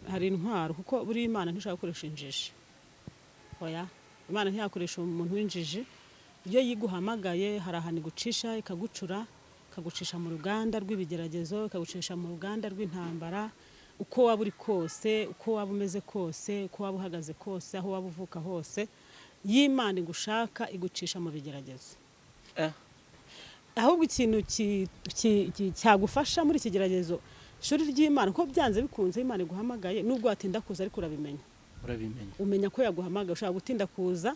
Hari intwaro, kuko buriya Imana ntishobora gukoresha injiji. Oya, Imana ntiyakoresha umuntu w'injiji. Iyo yiguhamagaye, hari ahantu igucisha ikagucura, ikagucisha mu ruganda rw'ibigeragezo, ikagucisha mu ruganda rw'intambara. Uko waba uri kose, uko waba umeze kose, uko waba uhagaze kose, aho waba uvuka hose, iyo Imana igushaka igucisha mu bigeragezo. Ahubwo ikintu cyagufasha muri iki kigeragezo, ishuri ry'Imana, kuko byanze bikunze Imana iguhamagaye, nubwo watinda kuza ariko urabimenya. Urabimenya. Umenya ko yaguhamagaye. Ushobora gutinda kuza,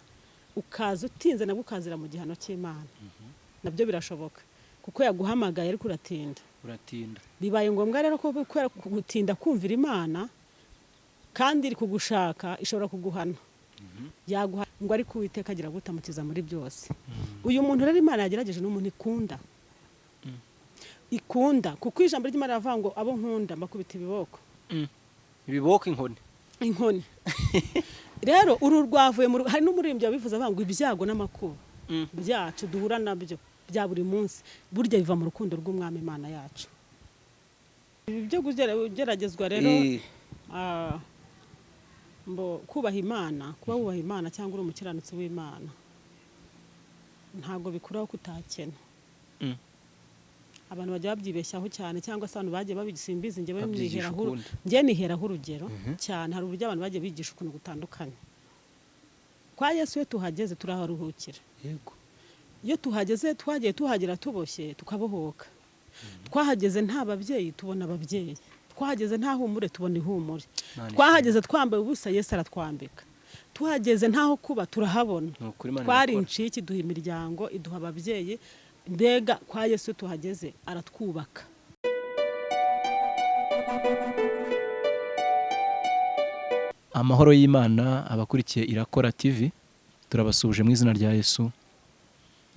ukaza utinze, nabwo ukazira mu gihano cy'Imana, nabyo birashoboka, kuko yaguhamagaye ariko uratinda. Uratinda. Bibaye ngombwa rero ko kubera gutinda kumvira Imana kandi iri kugushaka, ishobora kuguhana. Yaguha ngo ariko Uwiteka agira gutamukiza muri byose. Uyu muntu rero Imana yagerageje ni umuntu ikunda, ikunda, kuko ijambo ry'Imana riravuga ngo abo nkunda mbakubita ibiboko. Ibiboko, inkoni. Inkoni. Rero uru rwavuye mu hari n'umuririmbyi wabivuze avuga ngo ibyago n'amakuba byacu duhura nabyo bya buri munsi, burya biva mu rukundo rw'Umwami Imana yacu. Ibi byo kugeragezwa rero, mbo kubaha Imana, kuba wubaha Imana cyangwa uri umukiranutsi w'Imana, ntabwo bikuraho kutakena. Abantu bajya babyibeshyaho cyane, cyangwa se abantu bagiye babisimbiza. Njye Babyigisha niheraho ukundi. Njye niheraho urugero cyane. Hari uburyo abantu bagiye bigisha ukuntu gutandukanye. Kwa Yesu iyo tuhageze turaharuhukira. Iyo tuhageze, twagiye tuhagera tuboshye, tukabohoka. Twahageze nta babyeyi, tubona ababyeyi. Twahageze nta humure, tubona ihumure. Imana. Twahageze twambaye ubusa, Yesu aratwambika. Tuhageze ntaho kuba, turahabona. Ni ukuri, Imana Twari irakora. incike, iduha imiryango, iduha ababyeyi. Mbega kwa Yesu iyo tuhageze aratwubaka. Amahoro y'Imana abakurikiye Irakora TV, turabasuhuje mu izina rya Yesu.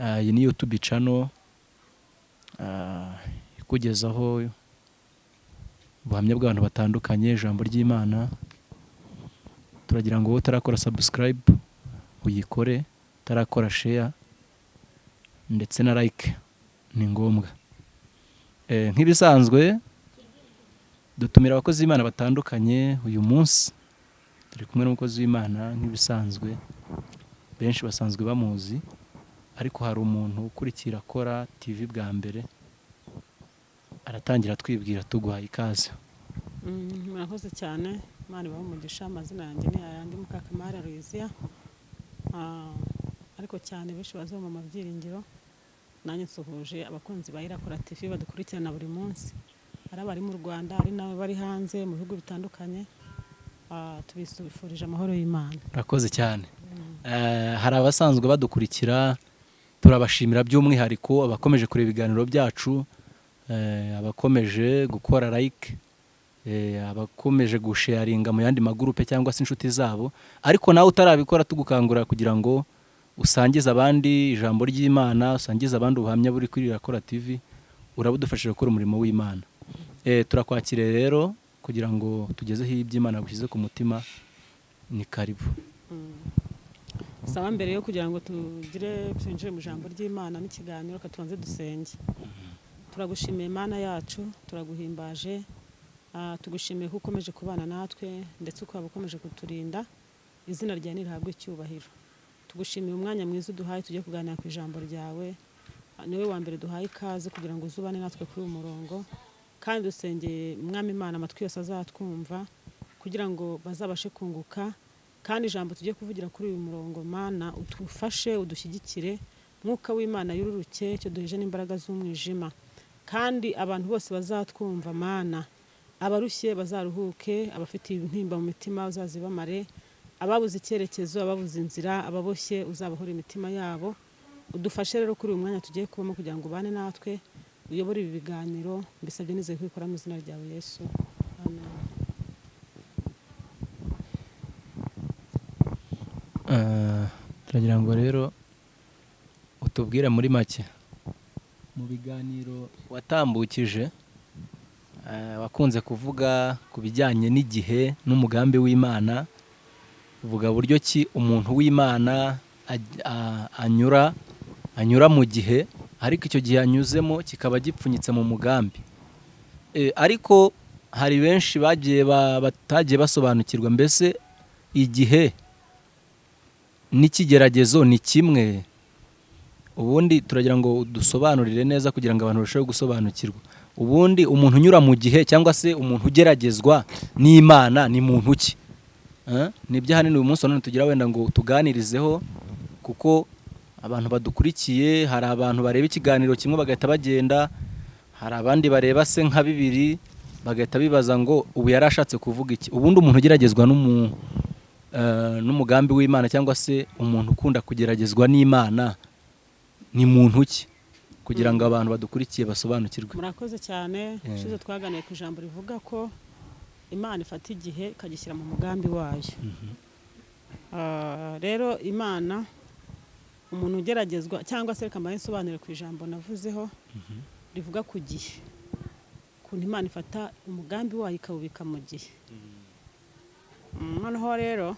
Iyi ni YouTube channel ikugezaho ubuhamya bw'abantu batandukanye, ijambo ry'Imana. Turagira ngo wowe utarakora subscribe uyikore, utarakora share ndetse na like ni ngombwa. Nk'ibisanzwe dutumira abakozi b'Imana batandukanye. Uyu munsi turi kumwe n'umukozi w'Imana nk'ibisanzwe, benshi basanzwe bamuzi, ariko hari umuntu ukurikira Akora TV bwa mbere. Aratangira atwibwira, tuguhaye ikaze. Murakoze cyane, Imana ibahe umugisha. Amazina yanjye ni ayandi, Mukakamara Louisia. Ariko cyane benshi bazi mu mabyiringiro. Nanjye nsuhuje abakunzi ba Irakora TV badukurikirana buri munsi, ari abari mu Rwanda, ari n'abo bari hanze mu bihugu bitandukanye. Tubifurije amahoro y'Imana. Urakoze cyane. Hari abasanzwe badukurikira, turabashimira by'umwihariko abakomeje kureba ibiganiro byacu, abakomeje gukora like, abakomeje gusharinga mu yandi magurupe cyangwa se inshuti zabo. Ariko nawe utarabikora, tugukangurira kugira ngo usangize abandi ijambo ry'Imana, usangize abandi ubuhamya buri kuri Irakora TV, urabudufashije gukora umurimo w'Imana. Turakwakiriye rero kugira ngo tugezeho iby'Imana gushyize ku mutima. Ni karibu. Saba mbere yo kugira ngo tugire twinjire mu ijambo ry'Imana n'ikiganiro, reka tubanze dusenge. Turagushimiye Mana yacu, turaguhimbaje. Tugushimiye ko ukomeje kubana natwe, ndetse ukaba ukomeje kuturinda. Izina ryawe nirihabwe icyubahiro. Tugushimiye umwanya mwiza uduhaye tujye kuganira ku ijambo ryawe. Niwe wa mbere duhaye ikaze kugira ngo uzubane natwe kuri uyu murongo, kandi dusengeye Mwami Imana amatwi yose azatwumva kugira ngo bazabashe kunguka. Kandi ijambo tugiye kuvugira kuri uyu murongo, Mana udufashe, udushyigikire, Mwuka w'Imana yururuke icyo duheje n'imbaraga z'umwijima. Kandi abantu bose bazatwumva, Mana, abarushye bazaruhuke, abafite intimba mu mitima uzazibamare, ababuze icyerekezo, ababuze inzira, ababoshye uzabahore imitima yabo. Udufashe rero kuri uyu mwanya tugiye kubamo kugira ngo ubane natwe, uyobore ibi biganiro. Mbisabye nizeye kubikora mu izina ryawe Yesu, amen. Turagira ngo rero utubwire muri make, mu biganiro watambukije, wakunze kuvuga ku bijyanye n'igihe n'umugambi w'Imana, uvuga buryo ki umuntu w'Imana anyura mu gihe, ariko icyo gihe anyuzemo kikaba gipfunyitse mu mugambi. Ariko Hari benshi bagiye batagiye basobanukirwa, mbese igihe n'ikigeragezo ni kimwe? Ubundi turagira ngo dusobanurire neza kugira ngo abantu barusheho gusobanukirwa. Ubundi umuntu unyura mu gihe cyangwa se umuntu ugeragezwa n'Imana ni muntu ki? Nibyo ahanini uyu munsi wa none tugira wenda ngo tuganirizeho, kuko abantu badukurikiye hari abantu bareba ikiganiro kimwe bagahita bagenda, hari abandi bareba se nka bibiri bagahita bibaza ngo ubu yari ashatse kuvuga iki. Ubundi umuntu ugeragezwa n'umugambi w'Imana cyangwa se umuntu ukunda kugeragezwa n'Imana ni muntu ki, kugira ngo abantu badukurikiye basobanukirwe. Murakoze cyane. Ushize twaganiye ku ijambo rivuga ko Imana ifata igihe ikagishyira mu mugambi wayo. Rero Imana, umuntu ugeragezwa cyangwa se reka mbahe nsobanure ku ijambo navuzeho rivuga ku gihe, ukuntu Imana ifata umugambi wayo ikawubika mu gihe. Noneho rero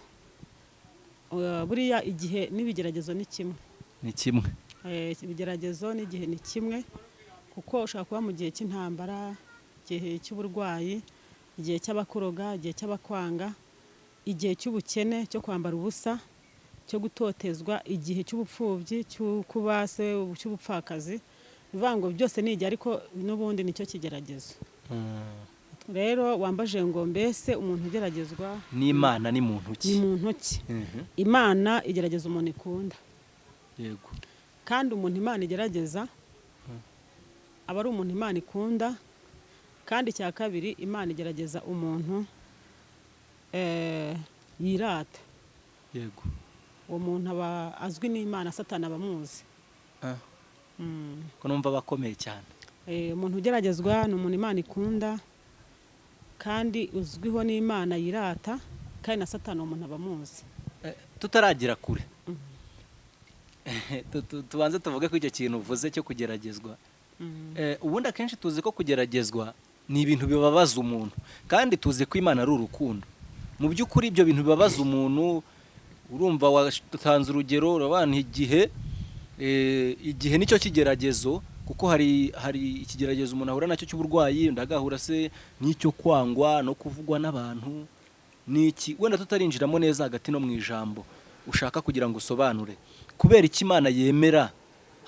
buriya igihe n'ibigeragezo ni kimwe. Ni kimwe. Ibigeragezo n'igihe ni kimwe, kuko ushobora kuba mu gihe cy'intambara, igihe cy'uburwayi, igihe cy'abakuroga, igihe cy'abakwanga, igihe cy'ubukene, cyo kwambara ubusa, cyo gutotezwa, igihe cy'ubupfubyi, cyo kuba se, cy'ubupfakazi. Ni ukuvuga ngo byose ni igihe, ariko n'ubundi nicyo kigeragezo. Rero wambaje ngo mbese umuntu ugeragezwa n'Imana ni muntu ki? Ni muntu ki? Imana igerageza umuntu ikunda. Kandi umuntu Imana igerageza aba ari umuntu Imana ikunda. Kandi icya kabiri, Imana igerageza umuntu yirata. Uwo muntu aba azwi n'Imana, Satani aba amuzi. Ko numva bakomeye cyane. Umuntu ugeragezwa ni umuntu Imana ikunda kandi uzwiho n'Imana, yirata, kandi na Satani uwo muntu aba amuzi. Tutaragira kure, tubanze tuvuge ko icyo kintu uvuze cyo kugeragezwa, ubundi akenshi tuzi ko kugeragezwa ni ibintu bibabaza umuntu, kandi tuzi ko Imana ari urukundo. Mu by'ukuri ibyo bintu bibabaza umuntu, urumva watanze urugero, urabona igihe, igihe nicyo kigeragezo, kuko hari ikigeragezo umuntu ahura nacyo cy'uburwayi, undi agahura se n'icyo kwangwa no kuvugwa n'abantu. Niki wenda tutarinjiramo neza hagati no mu ijambo ushaka kugira ngo usobanure, kubera iki Imana yemera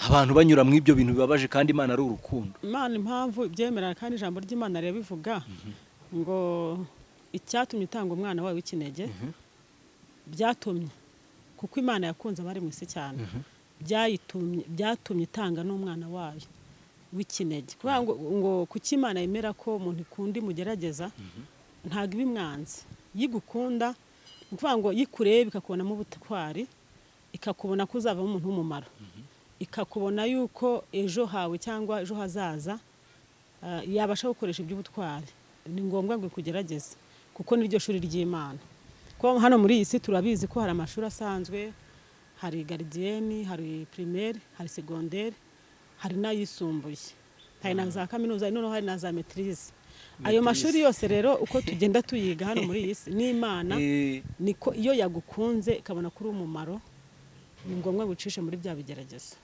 abantu banyura mu ibyo bintu bibabaje kandi Imana ari urukundo? Imana impamvu ibyemera, kandi ijambo ry'Imana rirabivuga ngo icyatumye itanga umwana wayo w'ikinege, byatumye kuko Imana yakunze abari mu isi cyane, byatumye itanga n'umwana wayo w'ikinege. Kubera ngo kuki Imana yemera ko umuntu ikunda imugerageza? Ntabwo ibimwanze yigukunda. Ni ukuvuga ngo yikureba ikakubonamo ubutwari, ikakubona ko uzavamo umuntu w'umumaro, ikakubona yuko ejo hawe cyangwa ejo hazaza yabasha gukoresha iby'ubutwari. Ni ngombwa ngo ikugerageze, kuko niryo shuri ry'Imana. Ko hano muri iyi si turabizi ko hari amashuri asanzwe, hari gardienne, hari primaire, hari secondaire, hari n'ayisumbuye, hari na za kaminuza, noneho hari na za maîtrise. Ayo mashuri yose rero uko tugenda tuyiga hano muri iyi si n'Imana, niko iyo yagukunze ikabona kuri umumaro, ni ngombwa gucisha muri bya bigeragezo.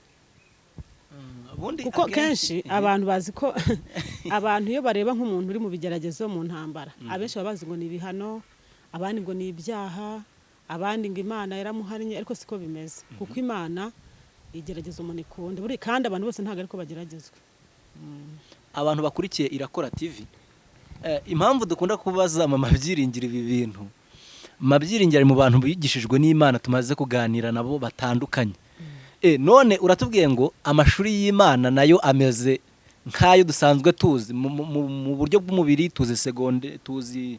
Ubundi Kuko kenshi abantu bazi ko abantu iyo bareba nk'umuntu uri mu bigeragezo, mu ntambara, abenshi baba bazi ngo ni ibihano, abandi ngo ni ibyaha, abandi ngo Imana yaramuhannye, ariko siko bimeze, kuko Imana igerageza umuntu ikunda buri, kandi abantu bose ntabwo ariko bageragezwa. Abantu bakurikiye Irakora TV, impamvu dukunda kubaza Mama Byiringiro ibi bintu, Mama Byiringiro ari mu bantu bigishijwe n'Imana tumaze kuganira nabo batandukanye. None uratubwiye ngo amashuri y'Imana nayo ameze nk'ayo dusanzwe tuzi mu buryo bw'umubiri. Tuzi seconde, tuzi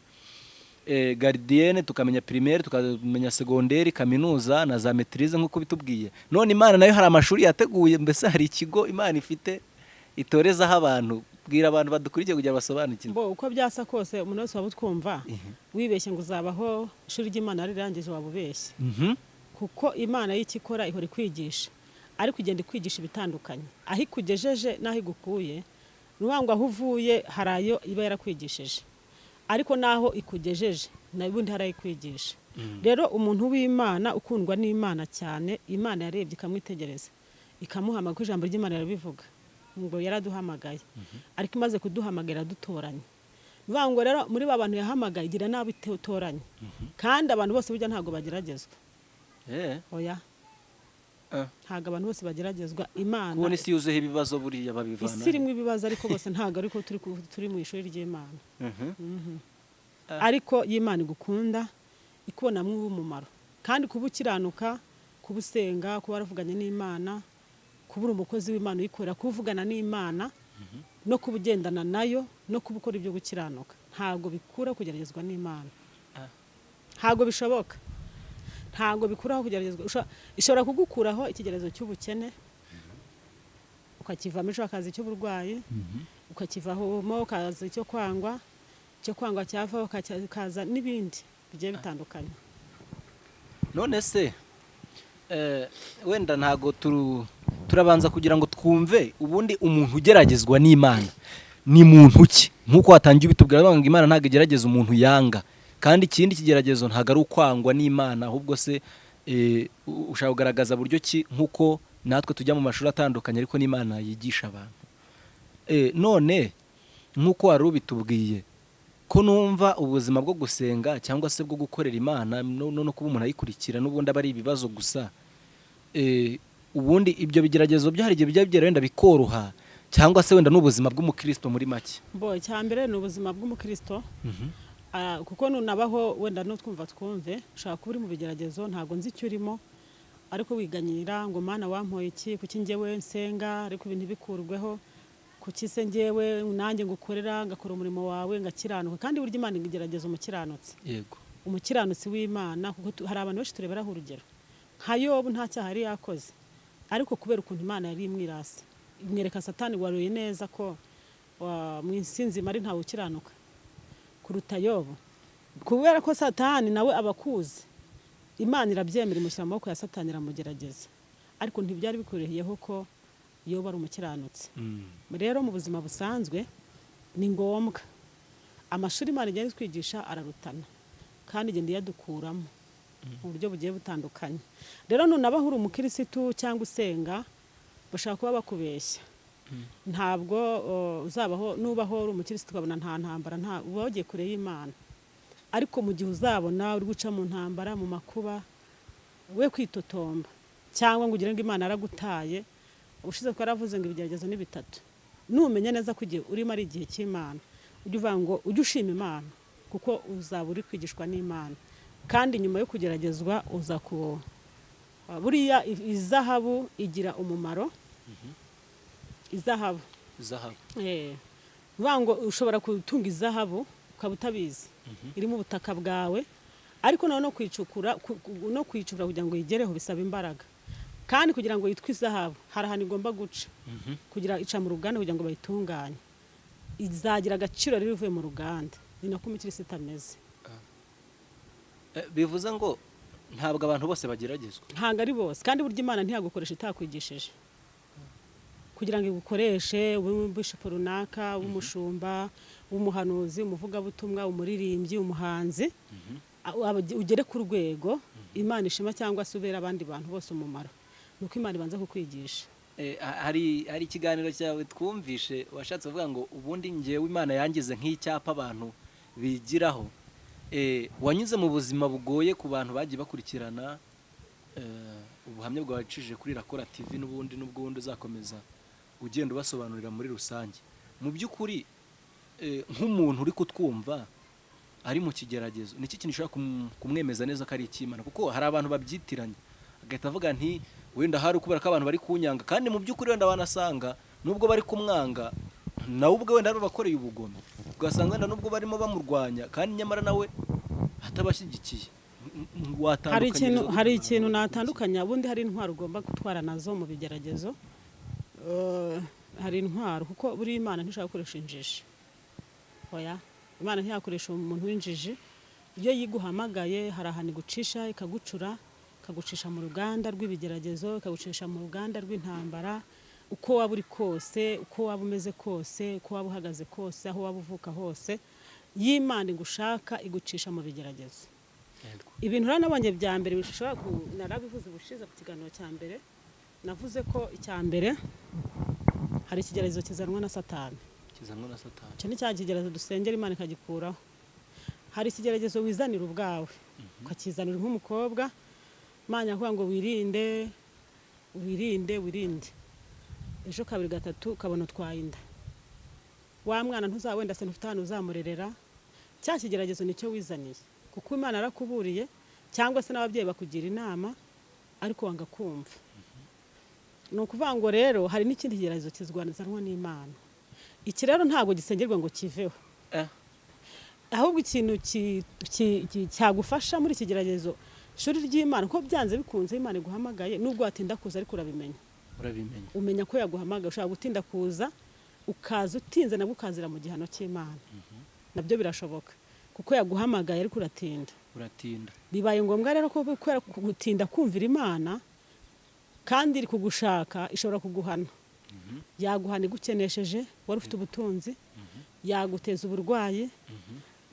gardienne, tukamenya primaire, tukamenya secondaire, kaminuza na za maîtrise nk'uko bitubwiye. None Imana nayo hari amashuri yateguye? Mbese hari ikigo Imana ifite itorezaho abantu? Bwira abantu badukurikiye kugira basobanukirwe. Bo uko byasa kose, umuntu wese waba utwumva, wibeshye ngo uzabaho ishuri ry'Imana rirangije, waba ubeshye, kuko Imana y'icyo ikora ihora ikwigisha, ariko igenda ikwigisha ibitandukanye aho ikugejeje n'aho igukuye. Ni ukuvuga ngo aho uvuye hari ayo iba yarakwigishije, ariko n'aho ikugejeje n'ubundi hari ayo ikwigisha. Rero umuntu w'Imana ukundwa n'Imana cyane, Imana yarebye ikamwitegereza ikamuhamagara, kuko ijambo ry'Imana rirabivuga ngo yaraduhamagaye, ariko imaze kuduhamagara iradutoranya. Bivuga ngo rero muri ba bantu yahamagaye igira n'abo itoranya, kandi abantu bose burya ntabwo bageragezwa. Oya. Ntabwo abantu bose bageragezwa Imana. Kubona isi yuzuyeho ibibazo buriya babivana Isi irimo ibibazo, ariko bose ntabwo ariko turi mu ishuri ry'Imana. Ariko iyo Imana igukunda ikubonamo umumaro, kandi kuba ukiranuka, kuba usenga, kuba waravuganye n'Imana, kuba uri umukozi w'Imana uyikorera, kuba uvugana n'Imana no kuba ugendana nayo no kuba ukora ibyo gukiranuka, ntabwo bikura kugeragezwa n'Imana. Ntabwo bishoboka, ntabwo bikuraho kugeragezwa. Ishobora kugukuraho ikigeragezo cy'ubukene ukakivamo, ejo hakaza icy'uburwayi ukakivamo, ukaza icyo kwangwa, icyo kwangwa cyavaho hakaza n'ibindi bigiye bitandukanye. None se wenda ntago turabanza kugira ngo twumve ubundi umuntu ugeragezwa n'Imana ni muntu ki? Nk'uko watangiye ubitubwira ngo Imana ntabwo igerageza umuntu yanga, kandi ikindi kigeragezo ntabwo ari ukwangwa n'Imana, ahubwo se ushaka kugaragaza buryo ki nk'uko natwe tujya mu mashuri atandukanye ariko n'Imana yigisha abantu? None nk'uko wari ubitubwiye, ko numva ubuzima bwo gusenga cyangwa se bwo gukorera Imana no kuba umuntu ayikurikira n'ubundi aba ari ibibazo gusa, ubundi ibyo bigeragezo byo hari igihe bijya bigera wenda bikoroha, cyangwa se wenda n'ubuzima bw'umukristo muri make? Bo, icya mbere ni ubuzima bw'umukristo. Kuko nunabaho wenda nutwumva twumve ushobora kuba uri mu bigeragezo, ntabwo nzi icyo urimo, ariko wiganyira ngo: "Mana, wampoye iki? Kuki njyewe nsenga ariko ibintu bikurweho? Kuki se njyewe nanjye ngukorera, ngakora umurimo wawe, ngakiranuka?" Kandi burya Imana igerageza umukiranutsi. Umukiranutsi w'Imana, kuko hari abantu benshi tureberaho urugero nka Yobu. Nta cyaha yari yakoze, ariko kubera ukuntu Imana yari imwirase, imwereka Satani waruye neza ko mu isi nzima ari ntawe ukiranuka kuruta Yobu. Kubera ko Satani nawe aba akuzi, Imana irabyemera, imushyira mu maboko ya Satani, iramugerageza, ariko ntibyari bikoroheyeho ko Yobu ari umukiranutsi. Rero mu buzima busanzwe ni ngombwa amashuri Imana igenda itwigisha ararutana, kandi igenda iyadukuramo mu buryo bugiye butandukanye. Rero nunabaho uri umukirisitu cyangwa usenga, bashobora kuba bakubeshya. Ntabwo uzabaho, nubaho uri umukirisitu ukabona nta ntambara, nta uba wagiye kure y'Imana. Ariko mu gihe uzabona uri guca mu ntambara, mu makuba, we kwitotomba cyangwa ngo ugire ngo Imana yaragutaye. Ubushize twaravuze ngo ibigeragezo ni bitatu. Numenya neza ko igihe urimo ari igihe cy'Imana, ujye uvuga ngo ujye ushima Imana, kuko uzaba uri kwigishwa n'Imana. Kandi nyuma yo kugeragezwa uza ku buriya izahabu igira umumaro, izahabu. Zahabu. Bivuga ngo ushobora gutunga izahabu ukaba utabizi, iri mu butaka bwawe, ariko nawe no kuyicukura no kuyicukura kugira ngo uyigereho bisaba imbaraga. Kandi kugira ngo yitwe izahabu hari ahantu igomba guca, kugira ica mu ruganda kugira ngo bayitunganye, izagira agaciro rero ivuye mu ruganda. Ni nako umukirisitu ameze. Bivuze ngo ntabwo abantu bose bageragezwa? Ntabwo ari bose. Kandi burya Imana ntiyagukoresha itakwigishije. Kugira ngo igukoreshe ube umubishopu runaka, w'umushumba, w'umuhanuzi, umuvugabutumwa, umuririmbyi, umuhanzi, ugere ku rwego Imana ishima cyangwa se ubera abandi bantu bose umumaro, ni uko Imana ibanza kukwigisha. Hari ikiganiro cyawe twumvishe washatse kuvuga ngo ubundi ngewe Imana yangize nk'icyapa abantu bigiraho. Wanyuze mu buzima bugoye. Ku bantu bagiye bakurikirana ubuhamya bwacishije kuri Rakora TV, n'ubundi n'ubwundi uzakomeza ugenda ubasobanurira muri rusange, mu by'ukuri nk'umuntu uri kutwumva ari mu kigeragezo, ni iki kintu gishobora kumwemeza neza ko ari icy'Imana? Kuko hari abantu babyitiranya, agahita avuga nti wenda hari kubera ko abantu bari kunyanga, kandi mu by'ukuri wenda wanasanga nubwo bari kumwanga nawe ubwe wenda ari bakoreye ubugome, ugasanga wenda nubwo barimo bamurwanya kandi nyamara nawe atabashyigikiye. Hari ikintu, hari ikintu natandukanya. Ubundi hari intwaro ugomba gutwara nazo mu bigeragezo. Hari intwaro, kuko buriya Imana ntishobora gukoresha injiji. Oya, Imana ntiyakoresha umuntu w'injiji. Iyo yiguhamagaye hari ahantu igucisha, ikagucura, ikagucisha mu ruganda rw'ibigeragezo, ikagucisha mu ruganda rw'intambara. Uko waba uri kose, uko waba umeze kose, uko waba uhagaze kose, aho waba uvuka hose, iyo Imana igushaka igucisha mu bigeragezo. Ibintu rero nabonye bya mbere bishobora ku narabivuze ubushize ku kiganiro cya mbere, navuze ko icya mbere hari ikigeragezo kizanwa na Satani. Kizanwa na Satani. Icyo ni cya kigeragezo dusengera Imana ikagikuraho. Hari ikigeragezo wizanira ubwawe, ukakizanira nk'umukobwa, Imana irakuvuga ngo wirinde, wirinde, wirinde, ejo kabiri gatatu ukabona utwaye inda, wa mwana ntuzaba wenda se ntufite ahantu uzamurerera. Cya kigeragezo nicyo wizaniye, kuko Imana yarakuburiye cyangwa se n'ababyeyi bakugira inama ariko wanga kumva. Ni ukuvuga ngo rero hari n'ikindi kigeragezo kizwanizanwa n'Imana. Iki rero ntabwo gisengerwa ngo kiveho, ahubwo ikintu cyagufasha muri iki kigeragezo, ishuri ry'Imana, kuko byanze bikunze Imana iguhamagaye, nubwo watinda kuza ariko urabimenya. Urabimenya. Umenya ko yaguhamagaye. Ushobora gutinda kuza, ukaza utinze nabwo ukazira mu gihano cy'Imana, nabyo birashoboka kuko yaguhamagaye ariko uratinda. Uratinda. Bibaye ngombwa rero ko kubera gutinda kumvira Imana kandi iri kugushaka, ishobora kuguhana. Yaguhana igukenesheje wari ufite ubutunzi, yaguteza uburwayi,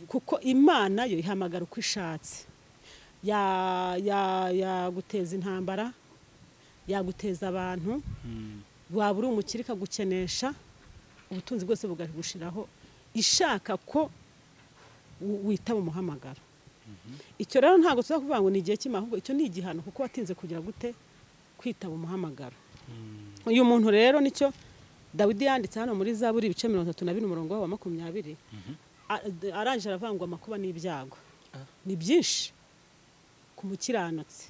kuko Imana yo ihamagara uko ishatse. Yaguteza intambara, yaguteza abantu, waba uri umukire ikagukenesha, ubutunzi bwose bukagushiraho, ishaka ko witaba umuhamagaro. Icyo rero ntabwo tuza kuvuga ngo ni igihe cy'Imana, ahubwo icyo ni igihano kuko watinze kugira gute kwitaba umuhamagaro. Uyu muntu rero nicyo Dawidi yanditse hano muri Zaburi ibice 34 umurongo wa 20, arangije aravuga ngo amakuba n'ibyago ni byinshi ku mukiranutsi.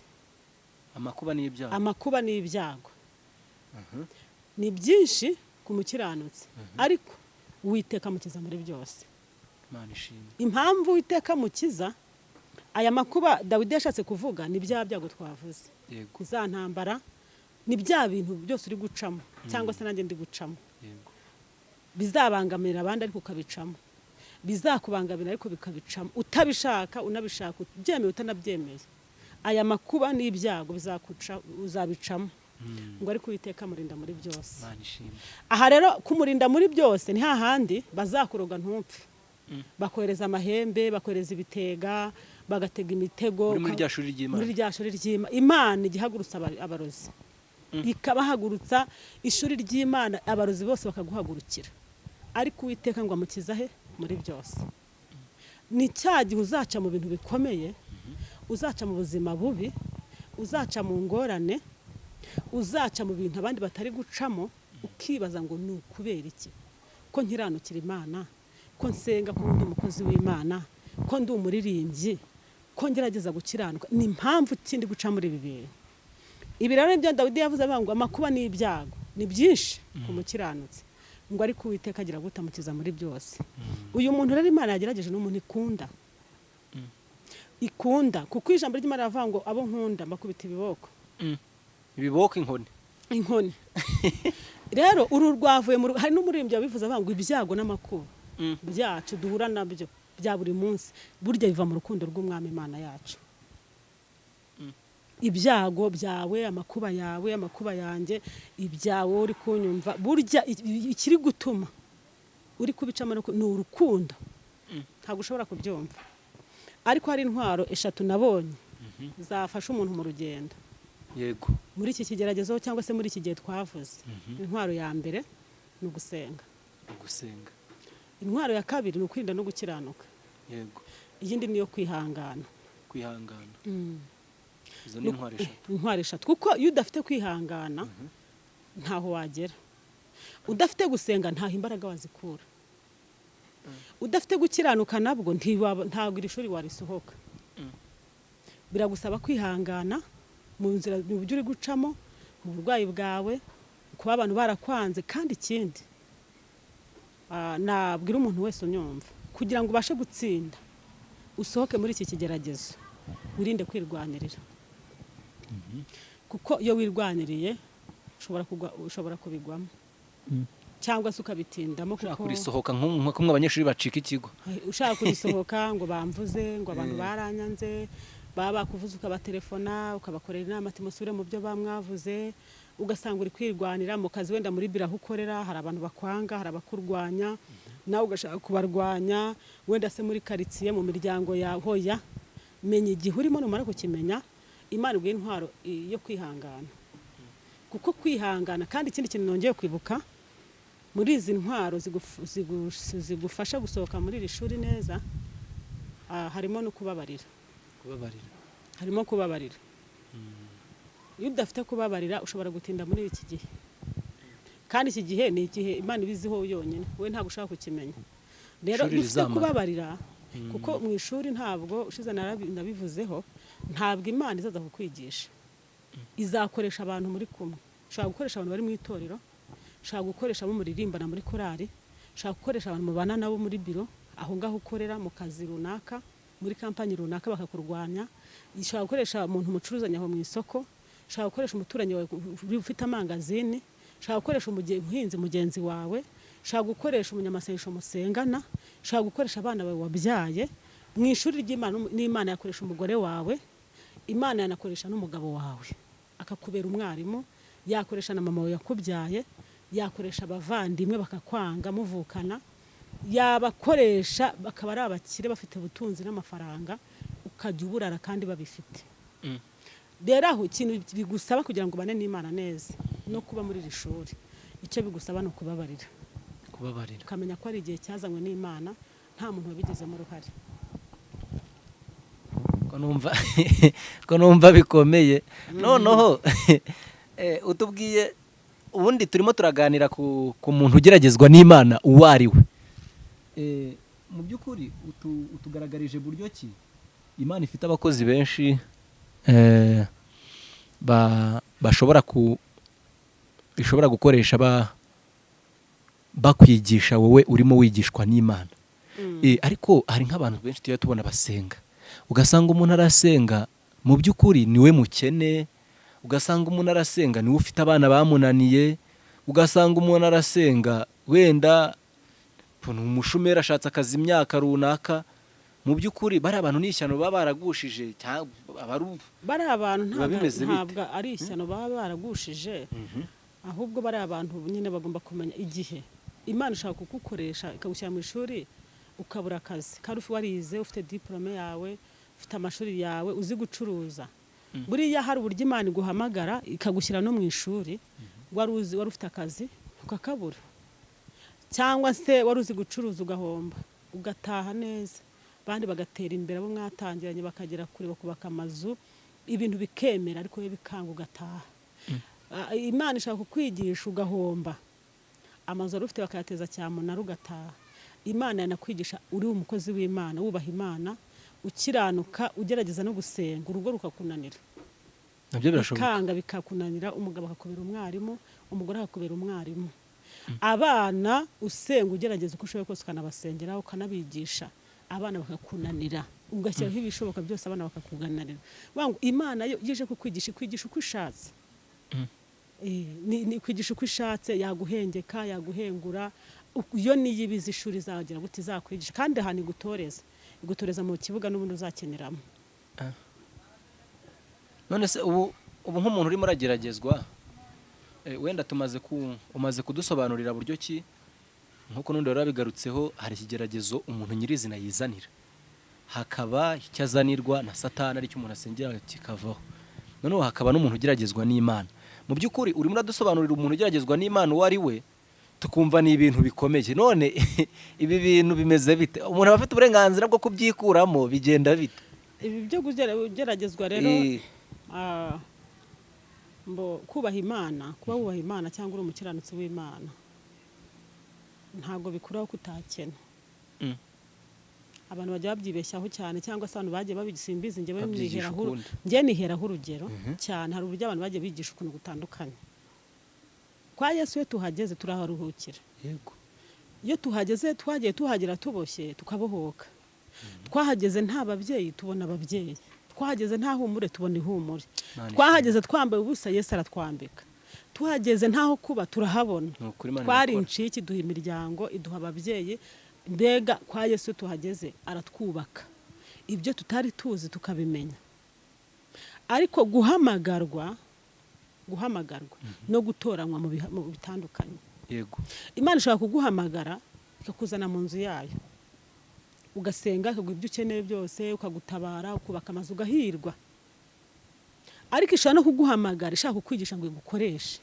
Amakuba n'ibyago. Amakuba n'ibyago ni byinshi ku mukiranutsi, ariko Uwiteka amukiza muri byose. Imana ishimwe. Impamvu Uwiteka amukiza aya makuba Dawidi yashatse kuvuga ni bya byago twavuze, za ntambara, ni bya bintu byose uri gucamo cyangwa se nanjye ndi gucamo, bizabangamira abandi ariko ukabicamo, bizakubangamira ariko bikabicamo, utabishaka unabishaka, ubyemeye utanabyemeye, aya makuba n'ibyago bizakuca, uzabicamo. Ngo ariko Uwiteka amurinda muri byose. Imana ishimwe. Aha rero kumurinda muri byose ni hahandi bazakuroga ntupfe, bakohereza amahembe, bakohereza ibitega, bagatega imitego. Uri muri rya shuri ry'Imana. Muri rya shuri ry'Imana. Imana igihagurutsa abarozi, ikabahagurutsa ishuri ry'Imana, abarozi bose bakaguhagurukira, ariko Uwiteka ngo amukiza he muri byose. Ni cya gihe uzaca mu bintu bikomeye, uzaca mu buzima bubi, uzaca mu ngorane, uzaca mu bintu abandi batari gucamo, ukibaza ngo ni ukubera iki ko nkiranukira Imana, ko nsenga, ko ndi umukozi w'Imana, ko ndi umuririmbyi, ko ngerageza gukiranuka, ni impamvu kindi guca muri ibi bintu. Ibi rero nibyo Dawidi yavuze avuga ngo amakuba n'ibyago ni byinshi ku mukiranutsi, ngo ariko Uwiteka agira gutamukiza muri byose. Uyu muntu rero Imana yagerageje ni umuntu ikunda, ikunda, kuko ijambo ry'Imana rivuga ngo abo nkunda mbakubita ibiboko. Ibiboko, inkoni. Inkoni. Rero uru rwavuye mu, hari n'umuririmbyi wabivuze avuga ngo ibyago n'amakuba byacu duhura nabyo bya buri munsi burya biva mu rukundo rw'Umwami Imana yacu. Ibyago byawe, amakuba yawe, amakuba yanjye, ibyawe uri kunyumva, burya ikiri gutuma uri kubicamo ni urukundo. Ntabwo ushobora kubyumva, ariko hari intwaro eshatu nabonye zafasha umuntu mu rugendo. Yego. Muri iki kigeragezo cyangwa se muri iki gihe twavuze, intwaro ya mbere ni ugusenga. Ugusenga. Intwaro ya kabiri ni ukwirinda no gukiranuka. Yego. Iyindi ni iyo kwihangana. Kwihangana. Izo ni intwaro eshatu. Intwaro eshatu, kuko iyo udafite kwihangana ntaho wagera, udafite gusenga ntaho imbaraga wazikura, udafite gukiranuka nabwo ntabwo iri shuri warisohoka. Biragusaba kwihangana mu nzira, mu buryo uri gucamo, mu burwayi bwawe, kuba abantu barakwanze. Kandi ikindi nabwira umuntu wese unyumva, kugira ngo ubashe gutsinda usohoke muri iki kigeragezo, wirinde kwirwanirira, kuko iyo wirwaniriye ushobora kugwa, ushobora kubigwamo cyangwa se ukabitindamo. Ushaka Kuko kurisohoka nka kumwe abanyeshuri bacika ikigo. Ushaka kurisohoka ngo bamvuze, ngo abantu baranyanze, baba bakuvuze ukabatelefona, ukabakorera inama ati musubire mu byo bamwavuze, ugasanga uri kwirwanira mu kazi, wenda muri biro aho ukorera hari abantu bakwanga, hari abakurwanya, nawe ugashaka kubarwanya, wenda se muri karitsiye, mu miryango yawe. Hoya, menya igihe urimo, numara kukimenya Imana iguhe intwaro yo kwihangana, kuko kwihangana. Kandi ikindi kintu nongeye kwibuka, Muri izi ntwaro zigufasha gusohoka muri iri shuri neza, harimo no kubabarira. Kubabarira. Harimo kubabarira. Iyo udafite kubabarira, ushobora gutinda muri iki gihe, kandi iki gihe ni igihe Imana ibiziho yonyine, wowe ntabwo ushobora kukimenya. Rero Ishuri iyo ufite rizamara. kubabarira, kuko mu ishuri ntabwo ushize nabivuzeho, ntabwo Imana izaza kukwigisha, izakoresha abantu muri kumwe. Ushobora gukoresha abantu bari mu itorero, ushobora gukoresha abo muririmbana muri korari, ushobora gukoresha abantu mubana nabo muri biro aho ngaho ukorera mu kazi runaka, muri kampani runaka, bakakurwanya. Ushobora gukoresha umuntu mucuruzanya aho mu isoko, ushobora gukoresha umuturanyi wawe ufite amangazini, ushobora gukoresha umuhinzi mugenzi wawe, ushobora gukoresha umunyamasengesho musengana, ushobora gukoresha abana bawe wabyaye. Mu ishuri ry'Imana, n'Imana yakoresha umugore wawe, Imana yanakoresha n'umugabo wawe akakubera umwarimu, yakoresha na mama wawe yakubyaye, yakoresha abavandimwe bakakwanga muvukana, yabakoresha bakaba ari abakire bafite ubutunzi n'amafaranga, ukajya uburara kandi babifite. Rero aho ikintu bigusaba kugira ngo ubane n'Imana neza no kuba muri iri shuri, icyo bigusaba ni ukubabarira. Kubabarira. Ukamenya ko ari igihe cyazanywe n'Imana, nta muntu wabigizemo uruhare. Ko numva bikomeye. Noneho utubwiye, ubundi turimo turaganira ku muntu ugeragezwa n'Imana uwo ari we. Mu by'ukuri utugaragarije buryo ki Imana ifite abakozi benshi, bashobora ku ishobora gukoresha bakwigisha wowe urimo wigishwa n'Imana. Ariko hari nk'abantu benshi tujya tubona basenga, ugasanga umuntu arasenga, mu by'ukuri niwe mukene, ugasanga umuntu arasenga niwe ufite abana bamunaniye, ugasanga umuntu arasenga wenda ni umushumeri, ashatse akazi imyaka runaka. Mu by'ukuri bari abantu ni ishyano baba baragushije cyangwa aba ari Bari abantu Biba ntabwo bimeze bite? Ntabwo ari ishyano baba baragushije, ahubwo bari abantu nyine bagomba kumenya igihe Imana ishaka kugukoresha, ikagushyira mu ishuri, ukabura akazi kandi warize, ufite diporome yawe, ufite amashuri yawe, uzi gucuruza. Buriya hari uburyo Imana iguhamagara ikagushyira no mu ishuri, wari uzi, wari ufite akazi ukakabura, cyangwa se wari uzi gucuruza ugahomba, ugataha neza, abandi bagatera imbere, abo mwatangiranye bakagera kure, bakubaka amazu, ibintu bikemera, ariko wowe bikanga ugataha. Imana ishaka kukwigisha ugahomba, amazu wari ufite bakayateza cyamunara, ugataha. Imana yanakwigisha uri umukozi w'Imana, wubaha Imana, ukiranuka, ugerageza no gusenga, urugo rukakunanira. Nabyo birashoboka. Bikanga, bikakunanira, umugabo akakubera umwarimu, umugore akakubera umwarimu, abana usenga, ugerageza uko ushoboye kose, ukanabasengera, ukanabigisha, abana bakakunanira, ugashyiraho ibishoboka byose, abana bakakugananira. Ngo Imana yo iyo ije kukwigisha, ikwigisha uko ishatse. Ni kwigisha uko ishatse, yaguhengeka, yaguhengura, iyo niyo ibizi ishuri izagira gute, izakwigisha. Kandi ahantu igutoreza, igutoreza mu kibuga n'ubundi uzakeneramo. None se ubu nk'umuntu urimo urageragezwa, wenda tumaze ku umaze kudusobanurira buryo ki, nk'uko n'undi wari wabigarutseho, hari ikigeragezo umuntu nyirizina yizanira, hakaba icyo azanirwa na Satani, aricyo umuntu asengera kikavaho, noneho hakaba n'umuntu ugeragezwa n'Imana. Mu by'ukuri urimo uradusobanurira umuntu ugeragezwa n'Imana uwo ari we, tukumva ni ibintu bikomeye. None ibi bintu bimeze bite? Umuntu aba afite uburenganzira bwo kubyikuramo? Bigenda bite? Ibi byo kugeragezwa rero, mbo kubaha Imana, kuba wubaha Imana cyangwa uri umukiranutsi w'Imana, ntabwo bikuraho kutakena. Abantu bajya babyibeshyaho cyane, cyangwa se abantu bagiye babisimbiza. Njyewe Babyigisha niheraho ukundi. Njye niheraho urugero cyane. Hari uburyo abantu bagiye bigisha ukuntu gutandukanye. Kwa Yesu iyo tuhageze turaharuhukira. Iyo tuhageze, twagiye tuhagera tuboshye, tukabohoka. Twahageze nta babyeyi, tubona ababyeyi. Twahageze nta humure, tubona ihumure. Imana. Twahageze twambaye ubusa, Yesu aratwambika. Tuhageze ntaho kuba, turahabona. Ni ukuri, Imana Twari irakora. incike, iduha imiryango, iduha ababyeyi. Mbega kwa Yesu iyo tuhageze aratwubaka, ibyo tutari tuzi tukabimenya. Ariko guhamagarwa no gutoranywa mu bitandukanye. Imana ishobora kuguhamagara ikakuzana mu nzu yayo, ugasenga, ikaguha ibyo ukeneye byose, ukagutabara, ukubaka amazu, ugahirwa. Ariko ishobora no kuguhamagara ishaka kukwigisha ngo igukoreshe,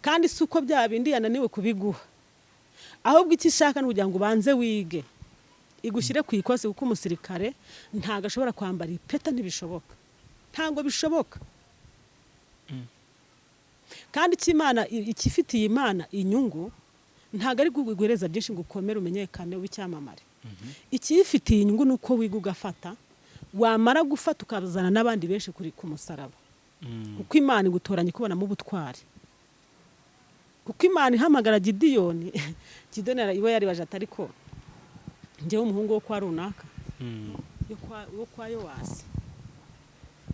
kandi si uko bya bindi yananiwe kubiguha. Ahubwo icyo ishaka ni ukugira ngo ubanze wige, igushyire ku ikosi, kuko umusirikare ntabwo ashobora kwambara ipeta, ntibishoboka, ntabwo bishoboka. Kandi icyo Imana, ikifitiye Imana inyungu, ntabwo ari kuguhereza byinshi ngo ukomere, umenyekane, ube icyamamare. Ikiyifitiye inyungu ni uko wiga ugafata, wamara gufata ukazana n'abandi benshi kuri ku musaraba, kuko Imana igutoranya ikubonamo ubutwari. Kuko Imana ihamagara Gidiyoni, Gidiyoni iwe yaribaje ati: "Ariko njyewe umuhungu wo kwa runaka, wo kwa Yowasi?"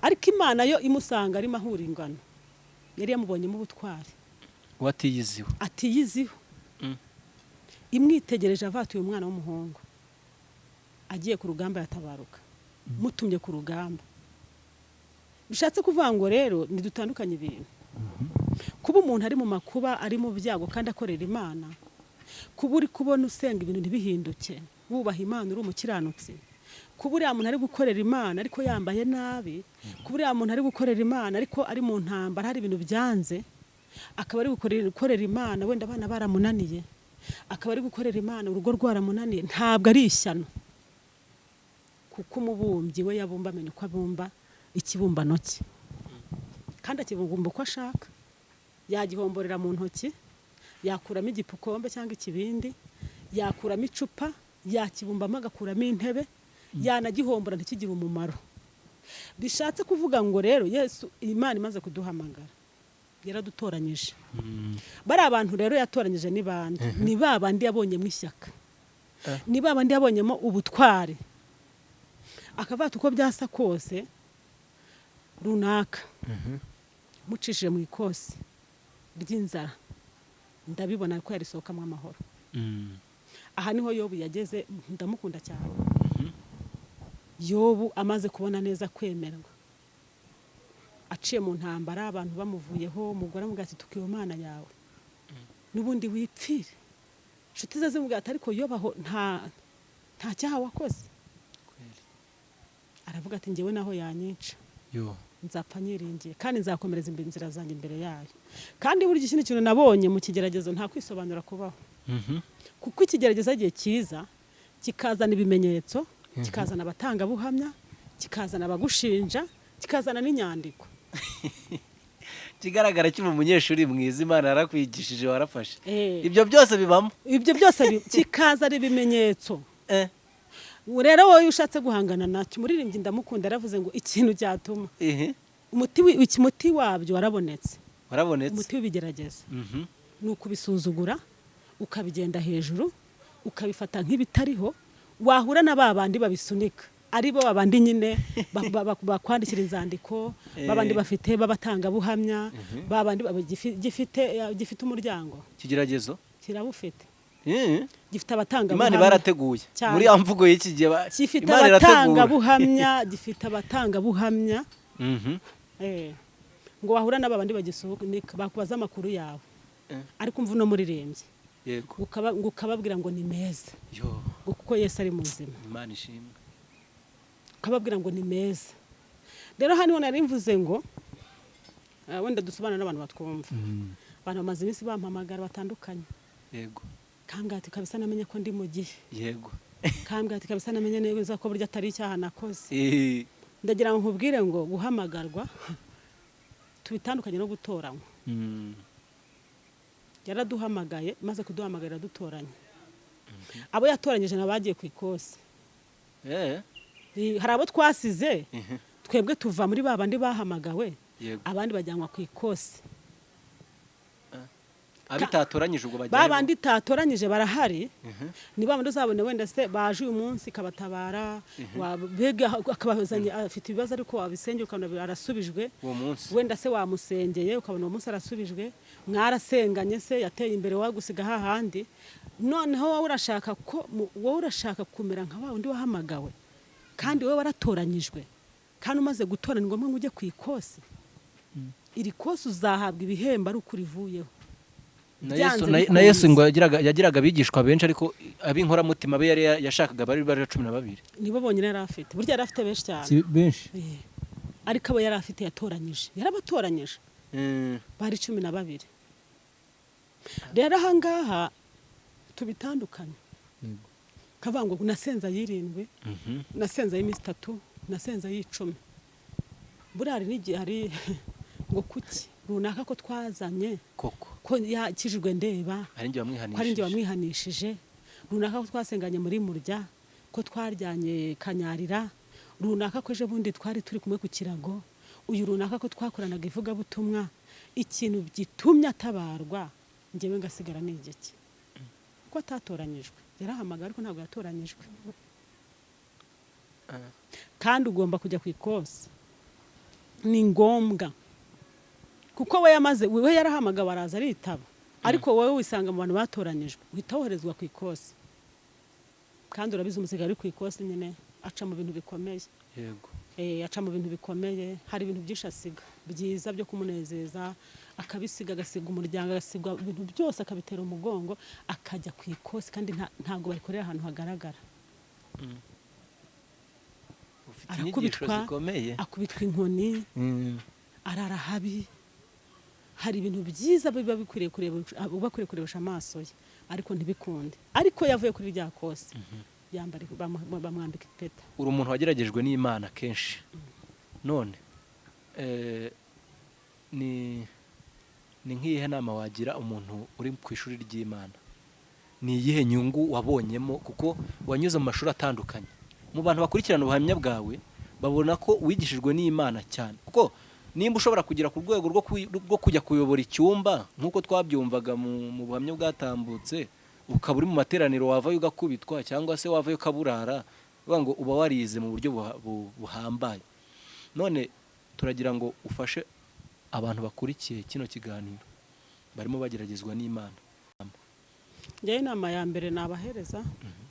Ariko Imana yo imusanga arimo ahura ingano, yari yamubonyemo ubutwari. Watiyiziwe. Atiyiziho. Imwitegereje avatuye umwana w'umuhungu agiye ku rugamba yatabaruka, mutumye ku rugamba. Bishatse kuvuga ngo rero ntidutandukanye ibintu. Kuba umuntu ari mu makuba, ari mu byago kandi akorera Imana, kuba uri kubona usenga ibintu ntibihinduke, wubaha Imana, uri umukiranutsi, kuba uriya muntu ari gukorera Imana ariko yambaye nabi, kuba uriya muntu ari gukorera Imana ariko ari mu ntambara, hari ibintu byanze, akaba ari gukorera Imana wenda abana baramunaniye, akaba ari gukorera Imana urugo rwaramunaniye, ntabwo ari ishyano, kuko umubumbyi we yabumba amenya uko abumba ikibumbano cye, kandi akibumba uko ashaka. Yagihomborera mu ntoki, yakuramo igikombe cyangwa ikibindi, yakuramo icupa, yakibumbamo agakuramo intebe, yanagihombora ntikigire umumaro. Bishatse kuvuga ngo rero Yesu, Imana imaze kuduhamagara, yaradutoranyije. Bari abantu rero yatoranyije ni bande? Ni ba bandi yabonyemo ishyaka, ni ba bandi yabonyemo ubutwari, akavuga ati: "Uko byasa kose runaka mucishije mu ikosi ry'inzara, ndabibona ko yarisohokamo amahoro." Aha niho Yobu yageze. Ndamukunda cyane Yobu. Amaze kubona neza kwemerwa, aciye mu ntambara, abantu bamuvuyeho, umugore amubwira ati: "Tuka iyo Mana yawe n'ubundi wipfire." Inshuti ze zimubwira ati: "Ariko Yobu, aho nta cyaha wakoze." Aravuga ati: "Njyewe naho yanyica, yo nzapfa nyiringiye, kandi nzakomereza imbere inzira zanjye imbere yayo." Kandi burya ikindi kintu nabonye mu kigeragezo, nta kwisobanura kubaho, kuko ikigeragezo igihe cyiza kikazana ibimenyetso, kikazana abatangabuhamya, kikazana abagushinja, kikazana n'inyandiko. Ikigaragara kiba umunyeshuri mwiza, Imana yarakwigishije, warafashe. Ibyo byose bibamo. Ibyo byose kikazana ibimenyetso. Rero wowe ushatse guhangana nacyo, umuririmbyi ndamukunda, yaravuze ngo ikintu cyatuma umuti wabyo warabonetse. Warabonetse. Umuti w'ibigerageza ni ukubisuzugura, ukabigenda hejuru, ukabifata nk'ibitariho. Wahura na ba bandi babisunika, ari bo babandi nyine bakwandikira inzandiko, babandi bafite b'abatangabuhamya, babandi gifite umuryango. Ikigeragezo. Kirabufite. Gifite Imana abatangabuhamya. Iba yarateguye. Cyane. Muri ya mvugo y'iki gihe Gifite Imana irategura. abatangabuhamya, gifite abatangabuhamya. Ngo wahura n'aba bandi bagisunika, bakubaza amakuru yawe, ariko umva uno muririmbyi, ngo ukababwira ngo ni meza, yo ngo kuko Yesu ari muzima. Imana ishimwe. Ukababwira ngo ni meza. Rero hano nari mvuze ngo wenda dusobanure n'abantu batwumva. Abantu bamaze iminsi bampamagara batandukanye, kambwira ati: "Kabisa namenye ko ndi mu gihe." Kambwira ati: "Kabisa namenye neza ko burya atari icyaha nakoze." Ndagira ngo nkubwire ngo guhamagarwa tubitandukanye no gutoranywa. Yaraduhamagaye, maze kuduhamagara iradutoranya. Abo yatoranyije nabo bagiye ku ikosi. Hari abo twasize. Twebwe tuva muri ba bandi bahamagawe, abandi bajyanwa ku ikosi. Abitatoranyije ubwo bajya Ba bandi itatoranyije barahari, ni ba bandi uzabona wenda se baje uyu munsi ikabatabara, mbega akabazanye afite ibibazo, ariko wabisengera ukabona arasubijwe. Uwo munsi. Wenda se wamusengeye ukabona uwo munsi arasubijwe, mwarasenganye se yateye imbere, wagusiga hahandi. Noneho wowe urashaka ko wowe urashaka kumera nka wa wundi wahamagawe, kandi wowe waratoranyijwe, kandi umaze gutora ni ngombwa ngo ujye ku ikosi. Iri kosi uzahabwa ibihembo ari uko urivuyeho. Na Byanze Yesu, na bikunze. Yesu ngo yagiraga abigishwa benshi, ariko ab'inkoramutima be yari yashakaga bari 12. Nibo bonyine yari afite. Burya yari afite benshi cyane. Benshi. Ariko abo yari afite yatoranyije, yarabatoranyije, bari 12. Rero ahangaha Tubitandukanye. Kavuga ngo nasenze ay'irindwi, nasenze ay'iminsi 3, nasenze ay'icumi. Buriya hari n'igihe hari ngo kuki runaka ko twazanye koko ko yakijijwe ndeba ari njye wamwihanishije, ko ari njye wamwihanishije, runaka ko twasenganye muri murya, ko twaryanye kanyarira, runaka ko ejo bundi twari turi kumwe ku kirago, uyu runaka ko twakoranaga ivugabutumwa, ikintu gitumye atabarwa njyewe ngasigara ni igiki? Ko atatoranyijwe. Yarahamagawe ariko ntabwo yatoranyijwe. Kandi ugomba kujya ku ikosi, ni ngombwa, kuko we yamaze, we yarahamagawe araza aritaba, ariko wowe wisanga mu bantu batoranyijwe, uhita woherezwa ku ikosi. Kandi urabizi umusirikare uri ku ikosi nyine aca mu bintu bikomeye. Yego. Aca mu bintu bikomeye, hari ibintu byinshi asiga byiza byo kumunezeza, akabisiga, agasiga umuryango, agasiga ibintu byose, akabitera umugongo, akajya ku ikosi. Kandi ntabwo barikorera ahantu hagaragara. Ufite inyigisho Arakubitwa, zikomeye. akubitwa inkoni, arara habi. Hari ibintu byiza biba bikwiriye kureba, uba akwiriye kurebesha amaso ye, ariko ntibikunde. Ariko yavuye kuri rya kosi, yambara, bamwambika ipeta. Uri umuntu wageragejwe n'Imana kenshi. None ni nk'iyihe nama wagira umuntu uri ku ishuri ry'Imana? Ni iyihe nyungu wabonyemo? Kuko wanyuze mu mashuri atandukanye. Mu bantu bakurikirana ubuhamya bwawe babona ko wigishijwe n'Imana cyane, kuko nimba ushobora kugera ku rwego rwo kujya kuyobora icyumba nk'uko twabyumvaga mu buhamya bwatambutse, ukaba uri mu materaniro wavayo ugakubitwa cyangwa se wavayo ukaburara, uvuga ngo uba warize mu buryo buhambaye. None turagira ngo ufashe abantu bakurikiye kino kiganiro barimo bageragezwa n'Imana. Njyewe inama ya mbere nabahereza,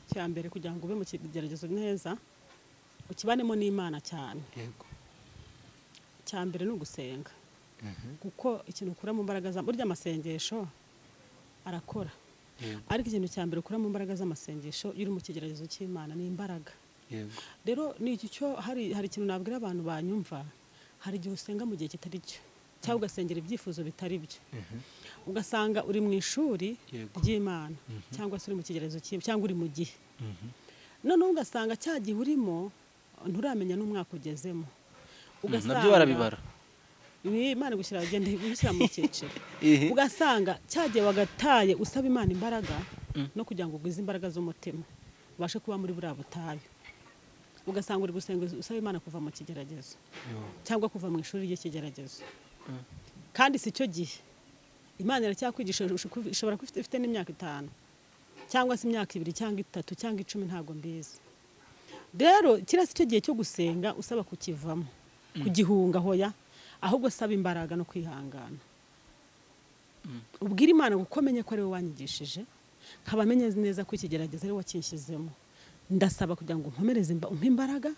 cya mbere kugira ngo ube mu kigeragezo neza, ukibanemo n'Imana cyane. Yego. Cya mbere ni ugusenga, kuko ikintu ukura mu mbaraga za burya amasengesho arakora. Yego. Ariko ikintu cya mbere ukura mu mbaraga z'amasengesho iyo uri mu kigeragezo cy'Imana ni imbaraga. Yego. Rero ni iki cyo hari ikintu nabwira abantu banyumva, hari igihe usenga mu gihe kitari cyo, cyangwa ugasengera ibyifuzo bitari byo. Ugasanga uri mu ishuri ry'Imana, cyangwa se uri mu kigeragezo cy'Imana, cyangwa uri mu gihe. Noneho ugasanga cya gihe urimo nturamenya n'umwaka ugezemo. Ugasanga nabyo barabibara. Imana igushyira, igenda igushyira mu cyiciro. Ugasanga cya gihe wagataye usaba Imana imbaraga no kugira ngo ugwize imbaraga z'umutima ubashe kuba muri buriya butayu. Ugasanga uri gusenga usaba Imana kuva mu kigeragezo cyangwa kuva mu ishuri ry'ikigeragezo. Kandi si cyo gihe. Imana iracyakwigisha, ishobora kuba ifite n'imyaka 5 cyangwa se imyaka 2 cyangwa 3 cyangwa 10, ntabwo mbizi. Rero kiriya si cyo gihe cyo gusenga usaba kukivamo, kugihunga, hoya, ahubwo saba imbaraga no kwihangana. Ubwira Imana kuko menye ko ari we wanyigishije, nkaba menye neza ko ikigeragezo ari we wakinshyizemo. Ndasaba kugira ngo nkomereze umpe imbaraga,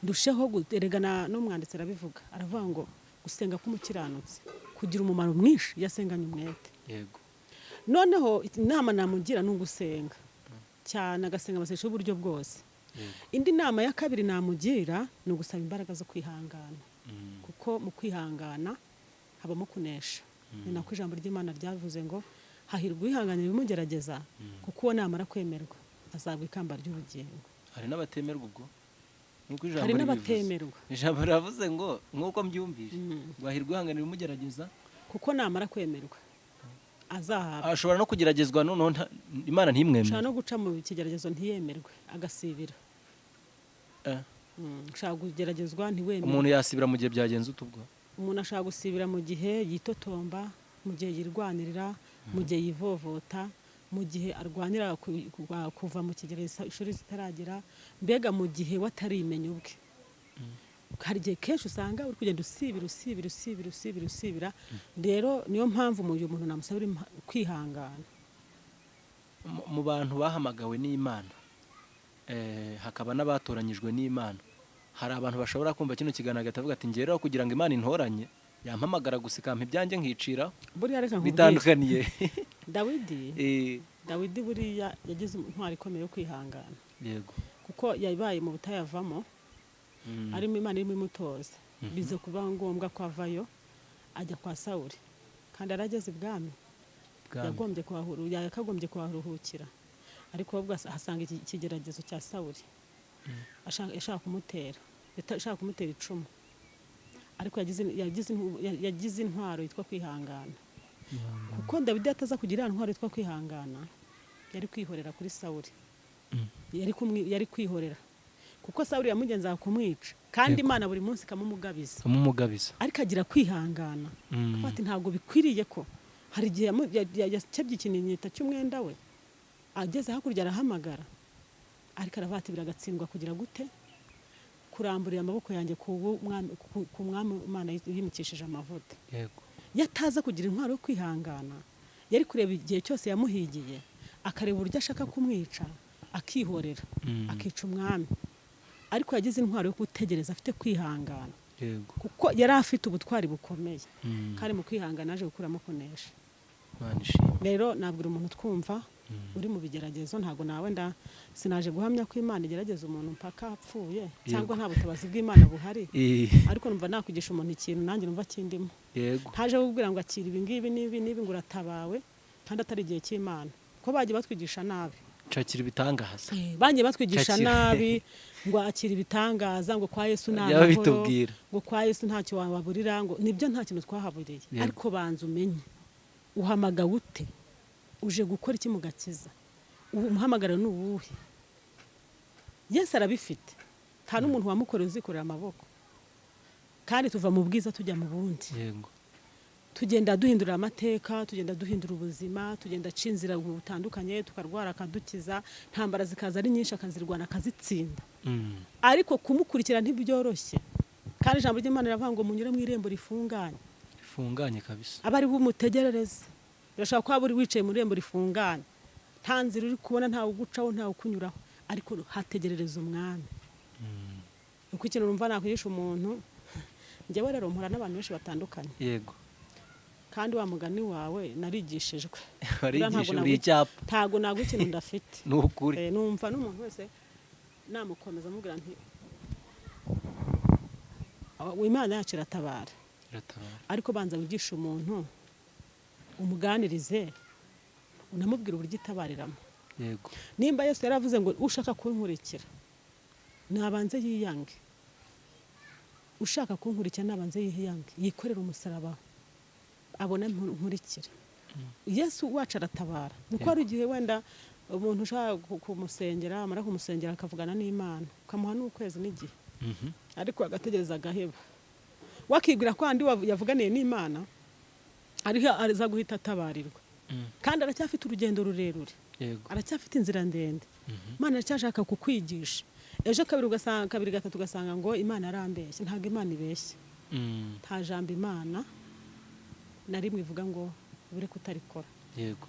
ndusheho guteregana. N'umwanditsi arabivuga, aravuga ngo gusenga k'umukiranutsi kugira umumaro mwinshi iyo asenganye umwete. Yego. Noneho inama namugira ni ugusenga cyane, agasenga amasengesho y'uburyo bwose. Indi nama ya kabiri namugira ni ugusaba imbaraga zo kwihangana, kuko mu kwihangana habamo kunesha. Ni nako ijambo ry'Imana ryavuze ngo hahirwa uwihanganira ibimugerageza, kuko uwo namara kwemerwa azagwa ikamba ry'ubugingo. Hari n'abatemerwa ubwo, nk'uko ijambo Hari ribivuze. n'abatemerwa. Ijambo riravuze ngo nk'uko mbyumvise, ngo hahirwa uwihanganira ibimugerageza, kuko namara kwemerwa azahabwa. Ashobora no kugeragezwa noneho Imana ntimwemere. Ashobora no guca mu kigeragezo ntiyemerwe, agasibira. Ushobora kugeragezwa ntiwemerwe. Umuntu yasibira mu gihe byagenze ute ubwo? Umuntu ashobora gusibira mu gihe yitotomba, mu gihe yirwanirira, mu gihe yivovota, mu gihe arwanira kuva mu kigeragezo ishuri zitaragera, mbega mu gihe watarimenya ubwe. Hari igihe kenshi usanga uri kugenda usibira, usibira, usibira, usibira, usibira. Rero niyo mpamvu uyu muntu namusabira kwihangana. Mu bantu bahamagawe n'Imana, hakaba n'abatoranyijwe n'Imana, hari abantu bashobora kumva kino kiganiro agatavuga ati njye rero kugira ngo Imana intoranye yampamagara gusa ikampa ibyanjye nkicira. Buriya reka nkubwire. Bitandukaniye. Dawidi buriya yagize intwari ikomeye yo kwihangana. Yego. Kuko yabaye mu butayavamo, arimo Imana irimo imutoza. Bize kuba ngombwa ko avayo ajya kwa Sawuli, kandi yarageze ibwami. Ibwami. Yakagombye kuharuhukira, ariko ahubwo ahasanga ikigeragezo cya Sawuli. Ashaka kumutera, ashaka kumutera icumu, ariko yagize intwaro yitwa kwihangana. Kuko Dawidi ataza kugira intwaro yitwa kwihangana, yari kwihorera kuri Sawuli. Yari kwihorera kuko Sawuli yamugenzaga kumwica, kandi Imana buri munsi ikamumugabiza. Amumugabiza. Ariko agira kwihangana. Ati ntabwo bikwiriye ko hari igihe yakebye ikinyita cy'umwenda we, ageze hakurya arahamagara, ariko aravuga ati biragatsindwa kugira gute kuramburira amaboko yanjye ku mwami Imana yimikishije amavuta. Yataza kugira intwaro yo kwihangana, yari kureba igihe cyose yamuhigiye, akareba uburyo ashaka kumwica, akihorera, akica umwami. Ariko yagize intwaro yo gutegereza afite kwihangana, kuko yari afite ubutwari bukomeye, kandi mu kwihangana aje gukuramo kunesha. Imana ishimwe. Rero nabwira umuntu twumva uri mu bigeragezo, ntabwo nawe sinaje guhamya ko Imana igerageza umuntu mpaka apfuye, cyangwa nta butabazi bw'Imana buhari, ariko numva nakwigisha umuntu ikintu nanjye numva kindimo. Ntaje kukubwira ngo akira ibi ngibi n'ibi n'ibi ngo uratabawe, kandi atari igihe cy'Imana, ko bagiye batwigisha nabi. Cakira ibitangaza. Bagiye batwigisha Cakira. nabi, ngo akira ibitangaza, ngo kwa Yesu nta Byaba mahoro, bitubwira. ngo kwa Yesu ntacyo wababurira, ngo nibyo nta kintu twahaburiye. Ariko banza umenye uhamagawe ute, uje gukora iki mu gakiza, umuhamagaro ni uwuhe? Yesu arabifite, nta n'umuntu wamukoreye uzikorera amaboko, kandi tuva mu bwiza tujya mu bundi. Tugenda duhindura amateka, tugenda duhindura ubuzima, tugenda aca inzira butandukanye, tukarwara akadukiza, intambara zikaza ari nyinshi akazirwana akazitsinda. Ariko kumukurikira ntibyoroshye, kandi ijambo ry'Imana riravuga ngo munyure mu irembo rifunganye. Rifunganye kabisa. Aba ari bumutegerereze. Birashobora kuba uri wicaye mu irembo rifunganye, nta nzira uri kubona, ntawe ugucaho, ntawe ukunyuraho, ariko hategerereza umwami. Uko ikintu numva nakwigisha umuntu, njyewe rero mpura n'abantu benshi batandukanye. Kandi wa mugani wawe narigishijwe. Warigishije, uri icyapa. Ntago nagwa ikintu ndafite. Ni ukuri. Numva n'umuntu wese namukomeza amubwira nti Imana yacu iratabara. Iratabara. Ariko banza wigishe umuntu, umuganirize, unamubwira uburyo itabariramo. Nimba Yesu yaravuze ngo ushaka kunkurikira nabanze yiyange, ushaka kunkurikira nabanze yiyange, yikorere umusaraba abona nkurikira. Yesu wacu aratabara. Nuko hari igihe wenda umuntu ushaka kumusengera, amara kumusengera akavugana n'Imana, ukamuha n'ukwezi n'igihe, ariko agategereza agaheba, wakibwira ko andi yavuganiye n'Imana ariho aza guhita atabarirwa. Kandi aracyafite urugendo rurerure. Aracyafite inzira ndende. Imana aracyashaka kukwigisha. Ejo kabiri ugasanga, kabiri gatatu ugasanga ngo Imana arambeshya. Ntabwo Imana ibeshya. Nta jambo Imana na rimwe ivuga ngo ubure kutarikora.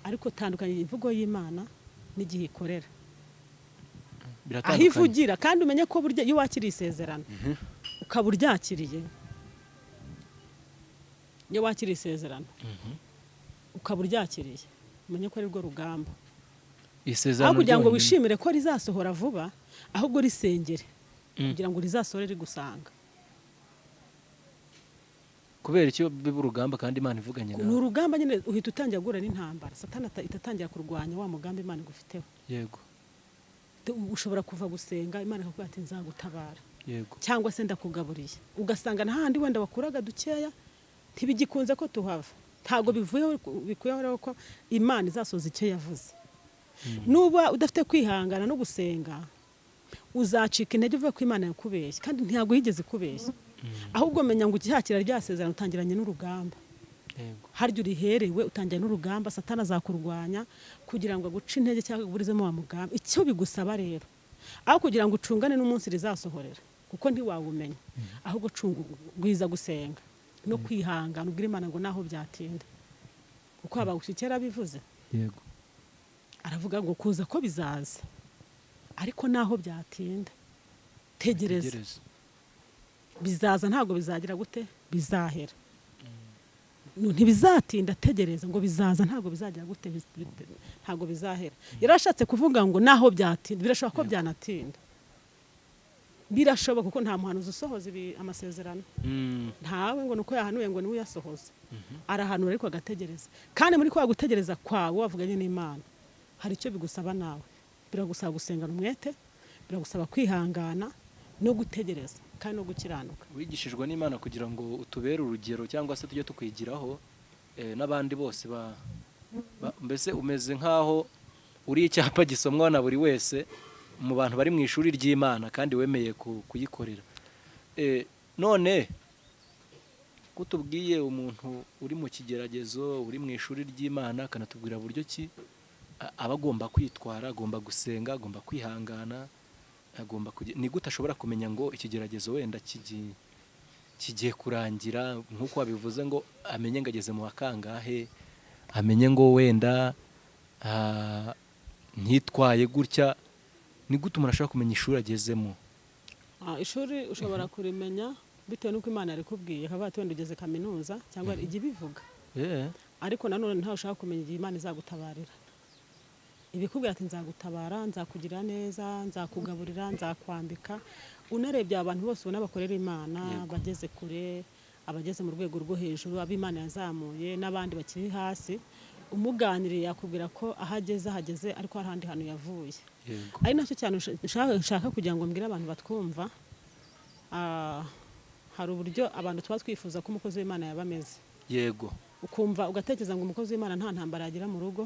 Ariko tandukanye imvugo y'Imana n'igihe ikorera. Biratandukanye. Aho ivugira, kandi umenye ko burya iyo wakiriye isezerano, ukaba uryakiriye. Iyo wakiriye isezerano, ukaba uryakiriye, umenye ko ari rwo rugamba. Isezerano Aho kugira ngo ryonyine. wishimire ko rizasohora vuba, ahubwo risengere kugira ngo rizasohore rigusanga. Kubera icyo biba urugamba kandi Imana ivuganye Ni nawe. urugamba nyine, uhita utangira guhura n'intambara. Satani itatangira kurwanya wa mugambi Imana igufiteho. Ushobora kuva gusenga Imana ikakubwira ati nzagutabara. Cyangwa se ndakugaburiye. Ugasanga na handi wenda wakuraga dukeya ntibigikunze ko tuhava. Ntago bivuyeho, bikuyeho rero ko Imana izasoza icyo yavuze. Nuba udafite kwihangana no gusenga, uzacika intege uvuye ko Imana yakubeshye, kandi ntabwo yigeze ikubeshya. Ahubwo menya ngo ukihakira rya sezerano utangiranye n'urugamba. Harya uriherewe utangira n'urugamba, Satani azakurwanya kugira ngo aguce intege cyangwa aguburizemo wa mugambi. Icyo bigusaba rero, aho kugira ngo ucungane n'umunsi rizasohorera, kuko ntiwawumenya, ahubwo gwiza gusenga no kwihangana, ubwire Imana ngo naho byatinda. Kuko Habakuki kera abivuze. Aravuga ngo kuza ko bizaza, ariko naho byatinda tegereza. Tegereza. Bizaza, ntabwo bizagira gute, bizahera. Ntibizatinda, tegereza ngo bizaza, ntabwo bizagira gute, ntabwo bizahera. Yarashatse kuvuga ngo naho byatinda, birashoboka ko byanatinda. Birashoboka, kuko nta muhanuzi usohoza amasezerano. Ntawe ngo nuko yahanuye ngo niwe uyasohoza. Arahanura ariko agategereza, kandi muri kwa gutegereza kwawe wavuganye n'Imana hari icyo bigusaba nawe. Biragusaba gusengana umwete, biragusaba kwihangana no gutegereza kandi no gukiranuka. Wigishijwe n'Imana kugira ngo utubere urugero, cyangwa se tujye tukwigiraho, n'abandi bose mbese umeze nk'aho uri icyapa gisomwa na buri wese mu bantu bari mu ishuri ry'Imana kandi wemeye kuyikorera. None ko tubwiye umuntu uri mu kigeragezo, uri mu ishuri ry'Imana, akanatubwira buryo ki aba agomba kwitwara, agomba gusenga, agomba kwihangana, agomba ni gute ashobora kumenya ngo ikigeragezo wenda kigiye kurangira, nk'uko wabivuze, ngo amenye ngo ageze mu wa kangahe, amenye ngo wenda ntitwaye gutya? Ni gute umuntu ashobora kumenya ishuri agezemo? Ishuri ushobora kurimenya bitewe n'uko Imana yarikubwiye, ikavuga ati wenda ugeze kaminuza, cyangwa ijya ibivuga. Ariko nanone ntawe ushaka kumenya igihe Imana izagutabarira. Ibikubwira ati nzagutabara, nzakugira neza, nzakugaburira, nzakwambika. Unarebye abantu bose ubona bakorera Imana, bageze kure, abageze mu rwego rwo hejuru, abo Imana yazamuye n'abandi bakiri hasi, umuganiriye yakubwira ko aho ageze ahageze ariko hari ahandi hantu yavuye. Ari nacyo cyane nshaka kugira ngo mbwire abantu batwumva. Hari uburyo abantu tuba twifuza ko umukozi w'Imana yaba ameze. Ukumva ugatekereza ngo umukozi w'Imana nta ntambara yagira mu rugo,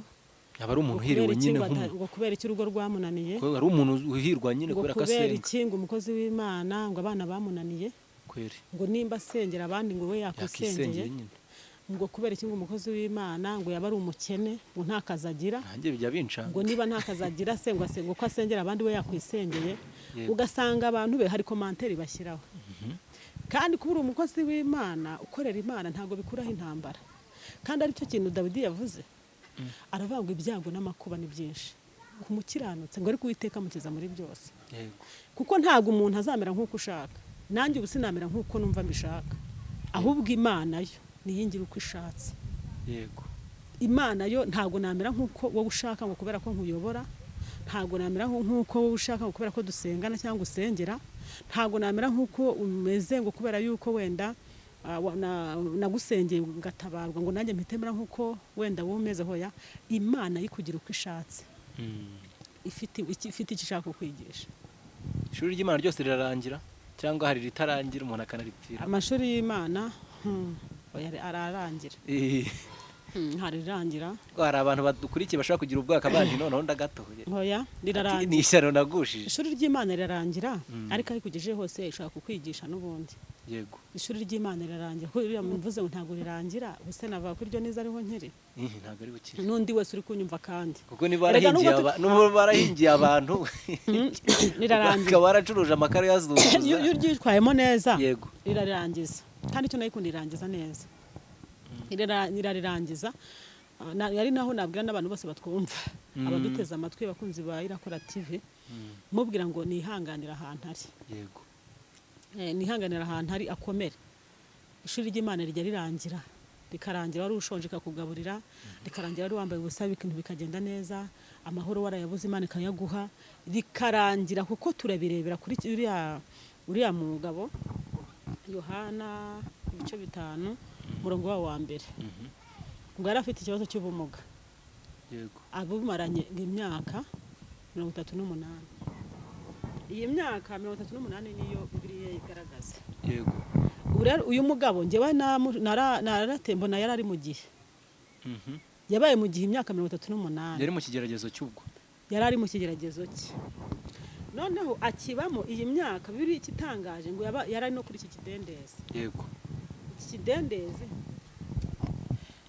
aba ari umuntu ngo uhiriwe kubera iki nyine ngo ngo kubera iki urugo rwamunaniye, ko ari umuntu uhirwa nyine ngo kubera ko kubera asenga. iki ngo umukozi w'Imana ngo abana bamunaniye, ngo nimba asengera abandi ngo we yakwisengeye, yakisengeye nyine, ngo kubera iki ngo umukozi w'Imana ngo yaba ari umukene, ngo nta kazi agira, nanjye bijya bincanga, ngo niba nta kazi agira se ngo asenga uko asengera abandi we yakwisengeye. Ugasanga abantu be hari commentaire bashyiraho. Kandi kuba uri umukozi w'Imana ukorera Imana ntabwo bikuraho intambara, kandi aricyo kintu Dawidi yavuze. Aravuga ngo ibyago n'amakuba ni byinshi ku mukiranutse, ngo ariko Uwiteka amukiza muri byose. Kuko ntabwo umuntu azamera nk'uko ushaka, nanjye ubu sinamera nk'uko numva mbishaka, ahubwo Imana yo niyingira uko ishatse. Imana yo ntabwo namera nk'uko wowe ushaka ngo kubera ko nkuyobora, ntabwo namera nk'uko wowe ushaka ngo kubera ko dusengana cyangwa usengera, ntabwo namera nk'uko umeze ngo kubera yuko wenda nagusengeye ngatabarwa ngo nanjye mpite mera nk'uko wenda wowe umeze. Hoya, Imana yikugira uko ishatse. Ifite icyo ishaka kukwigisha. Ishuri ry'Imana ryose rirarangira, cyangwa hari iritarangira umuntu akanaripfira? Amashuri y'Imana, oya, ararangira. Hari irirangira. Ko hari abantu badukurikiye bashobora kugira ubwaka bandi, noneho ndagatoye. Hoya, Ati, rirarangira. Ni ishyano nagushije. Ishuri ry'Imana rirarangira, ariko aho ikugejeje hose ishaka kukwigisha n'ubundi. Ishuri ry'Imana rirarangira, kuko iriya mvuze ngo ntabwo rirangira, ubuse navuga ko iryo nize ariho nkiri? Ntabwo ari bukire. N'undi wese uri kunyumva kandi. Kuko niba Erega barahingiye nubwo nuba barahingiye abantu, Rirarangira. ukaba waracuruje amakara uyazunguza. Iyo uryitwayemo neza, rirarangiza. Kandi icyo nayikunda, irangiza neza. Irarirangiza. Ari naho nabwira n'abantu bose batwumva, abaduteze amatwi, abakunzi ba Irakora TV, mubwira ngo nihanganire ahantu ari. Nihanganira ahantu ari, akomere. Ishuri ry'Imana rijya rirangira, rikarangira wari ushonje ikakugaburira, rikarangira wari wambaye ubusa ibintu bikagenda neza, amahoro warayabuze Imana ikayaguha, rikarangira kuko turabirebera kuri uriya mugabo Yohana ibice 5, umurongo wawo wa mbere. Ngo yari afite ikibazo cy'ubumuga, abumaranye imyaka 38. Iyi myaka 38 niyo Bibiliya igaragaza. Ubu rero uyu mugabo njyewe narate mbona yari ari mu gihe, yabaye mu gihe imyaka 38. Yari mu kigeragezo cy'ubwo. Yari ari mu kigeragezo cye, noneho akibamo iyi myaka. Bibiliya ikitangaje ngo yari ari no kuri iki kidendezi. Iki kidendezi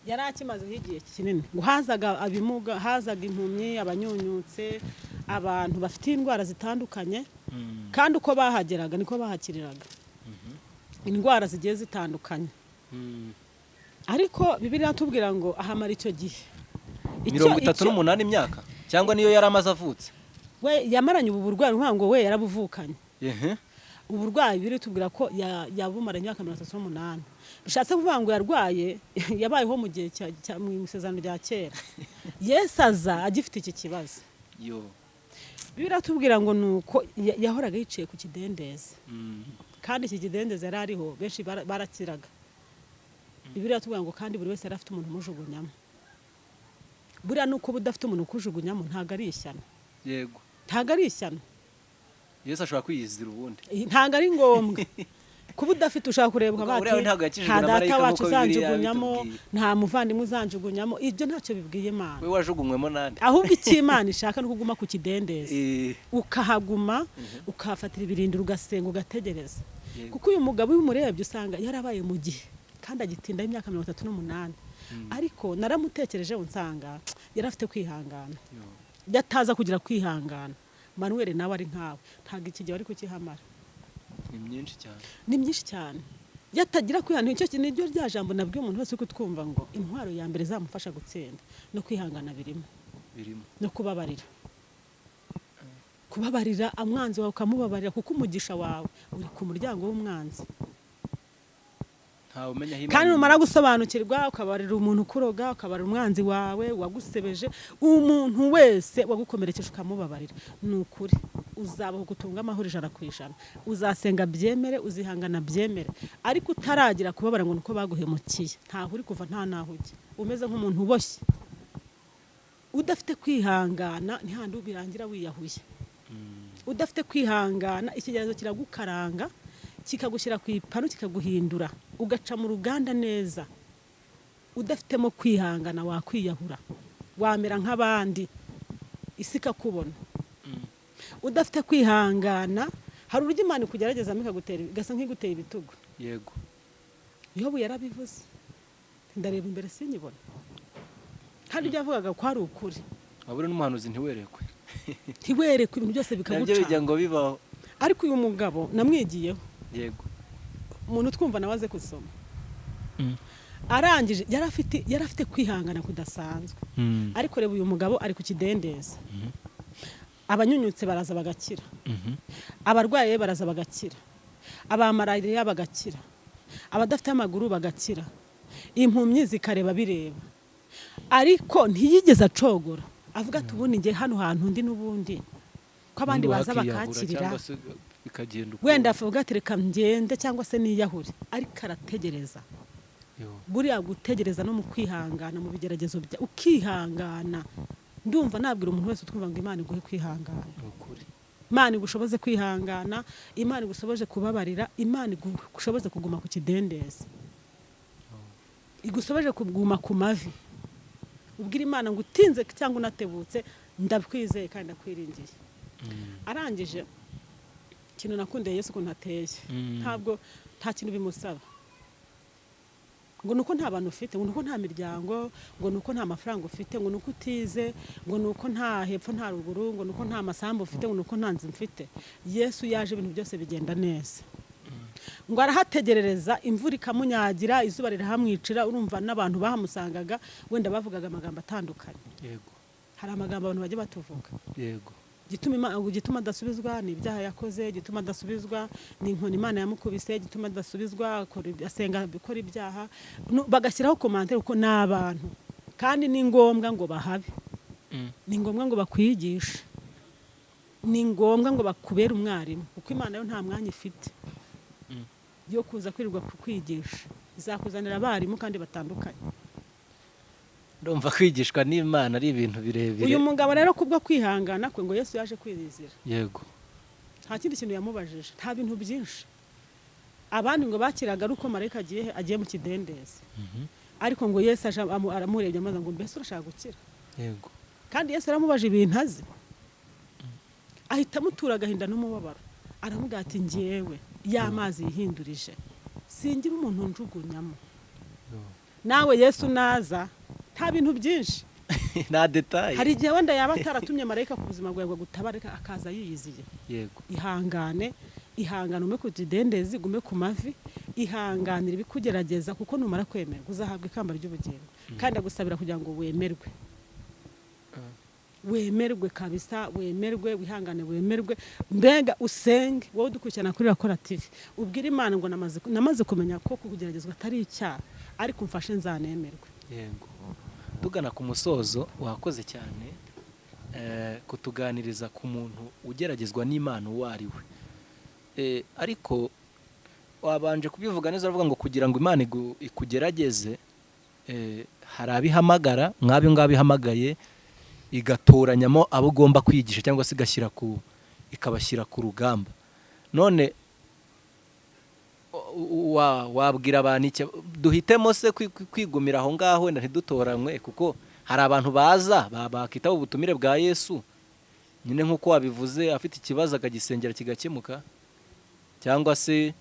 yari akimazeho igihe kinini, ngo hazaga abimuga, hazaga impumyi, abanyunyutse, abantu bafite indwara zitandukanye. Kandi uko bahageraga niko bahakiriraga indwara zigiye zitandukanye. Ariko Bibiliya iratubwira ngo ahamara icyo gihe. Mirongo itatu n'umunani imyaka, cyangwa niyo yari amaze avutse? We yamaranye ubu burwayi, ni ukuvuga ngo we yarabuvukanye. Uburwayi biri tubwira ko yabumaranye imyaka 38, bishatse kuvuga ngo yarwaye, yabayeho mu gihe mu isezerano rya kera, Yesu aza agifite iki kibazo. Yo. Biratubwira ngo nuko yahoraga yicaye ku kidendezi, kandi iki kidendezi yari ariho benshi barakiraga. Bibiliya iratubwira ngo kandi buri wese yari afite umuntu umujugunyamo. Buriya nuko uba udafite umuntu ukujugunyamo ntabwo ari ishyano. Yego. Ntabwo ari ishyano. Yesu ashobora kwiyizira ubundi. Ntabwo ari ngombwa kuba udafite, ushaka kureba Kuko uriya we ntabwo yakijijwe nta na data marayika wacu nk'uko Bibiliya uzanjugunyamo, bitubwiye. nta muvandimwe uzanjugunyamo, ibyo ntacyo bibwiye Imana. We wajugunywemo nande? Ahubwo icyo Imana ishaka ni ukuguma ku kidendezi, ukahaguma, ukahafatira ibirindiro, ugasenga, ugategereza. Yego. Kuko uyu mugabo iyo umurebye usanga yarabaye mu gihe kandi agitindaho imyaka 38, ariko naramutekereje nsanga yari afite kwihangana. Yataza kugira kwihangana, Manuel nawe ari nkawe, ntabwo iki gihe ari kukihamara. Ni myinshi cyane. Ni myinshi cyane. Yatagira kwihangana, nicyo niryo rya jambo nabwiye umuntu wese uri kutwumva ngo intwaro ya mbere izamufasha gutsinda no kwihangana birimo. Birimo. No kubabarira. Kubabarira umwanzi wawe, ukamubabarira, kuko umugisha wawe uri ku muryango w'umwanzi. Ntawe umenya aho Imana Kandi numara gusobanukirwa ukabarira umuntu ukuroga, ukabarira umwanzi wawe wagusebeje, umuntu wese wagukomerekeje ukamubabarira, ni ukuri uzabaho gutunga amahoro 100%. Uzasenga byemere, uzihangana byemere, ariko utaragira kubabara ngo nuko baguhemukiye, ntaho uri kuva nta naho ujya, umeze nk'umuntu uboshye udafite kwihangana, ni handi birangira wiyahuye. Udafite kwihangana, ikigeragezo kiragukaranga kikagushyira ku ipanu, kikaguhindura, ugaca mu ruganda neza. Udafitemo kwihangana wakwiyahura, wamera nk'abandi, isi ikakubona. Udafite kwihangana, hari uburyo Imana ikugeragezamo ikagutera, igasa nk'iguteye ibitugu. Yego. Yobu yarabivuze, ndareba imbere sinyibona, kandi ibyo yavugaga ko ari ukuri. Waba uri n'umuhanuzi ntiwerekwe. Ntiwerekwe, ibintu byose Nabyo bikaguca. bijya ngo bibaho. Ariko uyu mugabo namwigiyeho. Yego. Umuntu twumva nawe aze gusoma. Arangije yari afite kwihangana kudasanzwe. Ariko reba uyu mugabo ari ku kidendezi, abanyunyutse baraza bagakira, abarwaye baraza bagakira, abamalariya bagakira, abadafite amaguru bagakira, impumyi zikareba bireba, ariko ntiyigeze acogora avuga ati ubundi njye hano hantu ndi n'ubundi ko abandi baza bakakirira, cyangwa se bikagenda uko. Wenda avuga ati reka ngende cyangwa se niyahure, ariko arategereza. Buriya gutegereza no mu kwihangana mu bigeragezo bya ukihangana, ndumva nabwira umuntu wese utwumva ngo Imana iguhe kwihangana. Ukuri. Imana igushoboze kwihangana, Imana igushoboze kubabarira, Imana igushoboze kuguma ku kidendezi, igushoboze kuguma ku mavi, ubwira Imana ngo utinze cyangwa unatebutse ndakwizeye kandi ndakwiringiye. Arangije, ikintu nakundiye Yesu ukuntu ateye, ntabwo nta kintu bimusaba ngo nuko nta bantu ufite, ngo nuko nta miryango, ngo nuko nta mafaranga ufite, ngo nuko utize, ngo nuko nta hepfo nta ruguru, ngo nuko nta masambu ufite, ngo nuko nta nzu mfite. Yesu yaje ibintu byose bigenda neza. Ngo arahategerereza, imvura ikamunyagira, izuba rirahamwicira. Urumva n'abantu bahamusangaga wenda bavugaga amagambo atandukanye. Yego. Hari amagambo abantu bajya batuvuga. Yego. Gituma adasubizwa ni ibyaha yakoze, gituma adasubizwa ni inkoni Imana yamukubise, gituma adasubizwa asenga gukora ibyaha, bagashyiraho commentaire kuko ni abantu, kandi ni ngombwa ngo bahabe, ni ngombwa ngo bakwigishe, ni ngombwa ngo bakubere umwarimu, kuko Imana yo nta mwanya ifite yo kuza kwirirwa kukwigisha, izakuzanira abarimu kandi batandukanye. Ndumva kwigishwa n'Imana ari ibintu birebire. Uyu mugabo rero kubwo kwihangana kwe ngo Yesu yaje kwizira. Yego. Nta kindi kintu yamubajije, nta bintu byinshi. Abandi ngo bakiraga ari uko marayika agiye mu kidendezi. Ariko ngo Yesu aje aramurebye amaze ngo mbese urashaka gukira? Yego. Kandi Yesu aramubajije ibintu azi. Ahita amutura agahinda n'umubabaro. Aramubwira ati njyewe ya mazi yihindurije, singira umuntu njugunyamo. Nawe Yesu naza nta bintu byinshi. Nta detail. Hari igihe wenda yaba ataratumye marayika ku buzima bwawe ngo agutabare, akaza yiyiziye. Yego. Ihangane, ihangane ume ku kidendezi, gume ku mavi, ihanganire ibikugerageza, kuko numara kwemerwa uzahabwa ikamba ry'ubugingo. Kandi agusabira kugira ngo wemerwe. Wemerwe kabisa, wemerwe, wihangane, wemerwe, mbega usenge. Wowe udukurikirana kuri Rakora TV, ubwire Imana ngo namaze kumenya ko kugeragezwa atari icyaha, ariko umfashe nzanemerwe. Yego. Tugana ku musozo, wakoze cyane. Kutuganiriza ku muntu ugeragezwa n'Imana uwo ari we. Ariko wabanje kubivuga neza, uravuga ngo kugira ngo Imana ikugerageze, hari abihamagara, nk'abo ngabo ihamagaye igatoranyamo abo ugomba kwigisha, cyangwa se igashyira ku ikabashyira ku rugamba. None wabwira abantu iki? Duhitemo se kwigumira aho ngaho, wenda ntidutoranywe? Kuko hari abantu baza bakitaba ubutumire bwa Yesu nyine, nk'uko wabivuze, afite ikibazo akagisengera kigakemuka, cyangwa se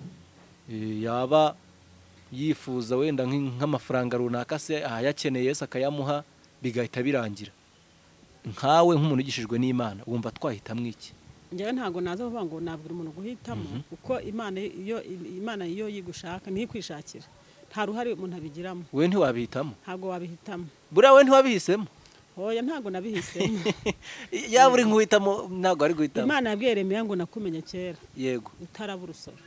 yaba yifuza wenda nk'amafaranga runaka se ayakeneye, Yesu akayamuha, bigahita birangira. Nkawe nk'umuntu wigishijwe n'Imana, wumva twahitamo iki? Njyewe ntabwo naza kuvuga ngo nabwira umuntu guhitamo, kuko Imana iyo yigushaka niyo ikwishakira, nta ruhare umuntu abigiramo. We ntiwabihitamo? Ntabwo wabihitamo. Buriya we ntiwabihisemo? Oya, ntabwo nabihisemo. Yaba uri nk'uhitamo, ntabwo ari guhitamo. Imana yabwiye Yeremiya ngo nakumenye kera utaraba urusoro.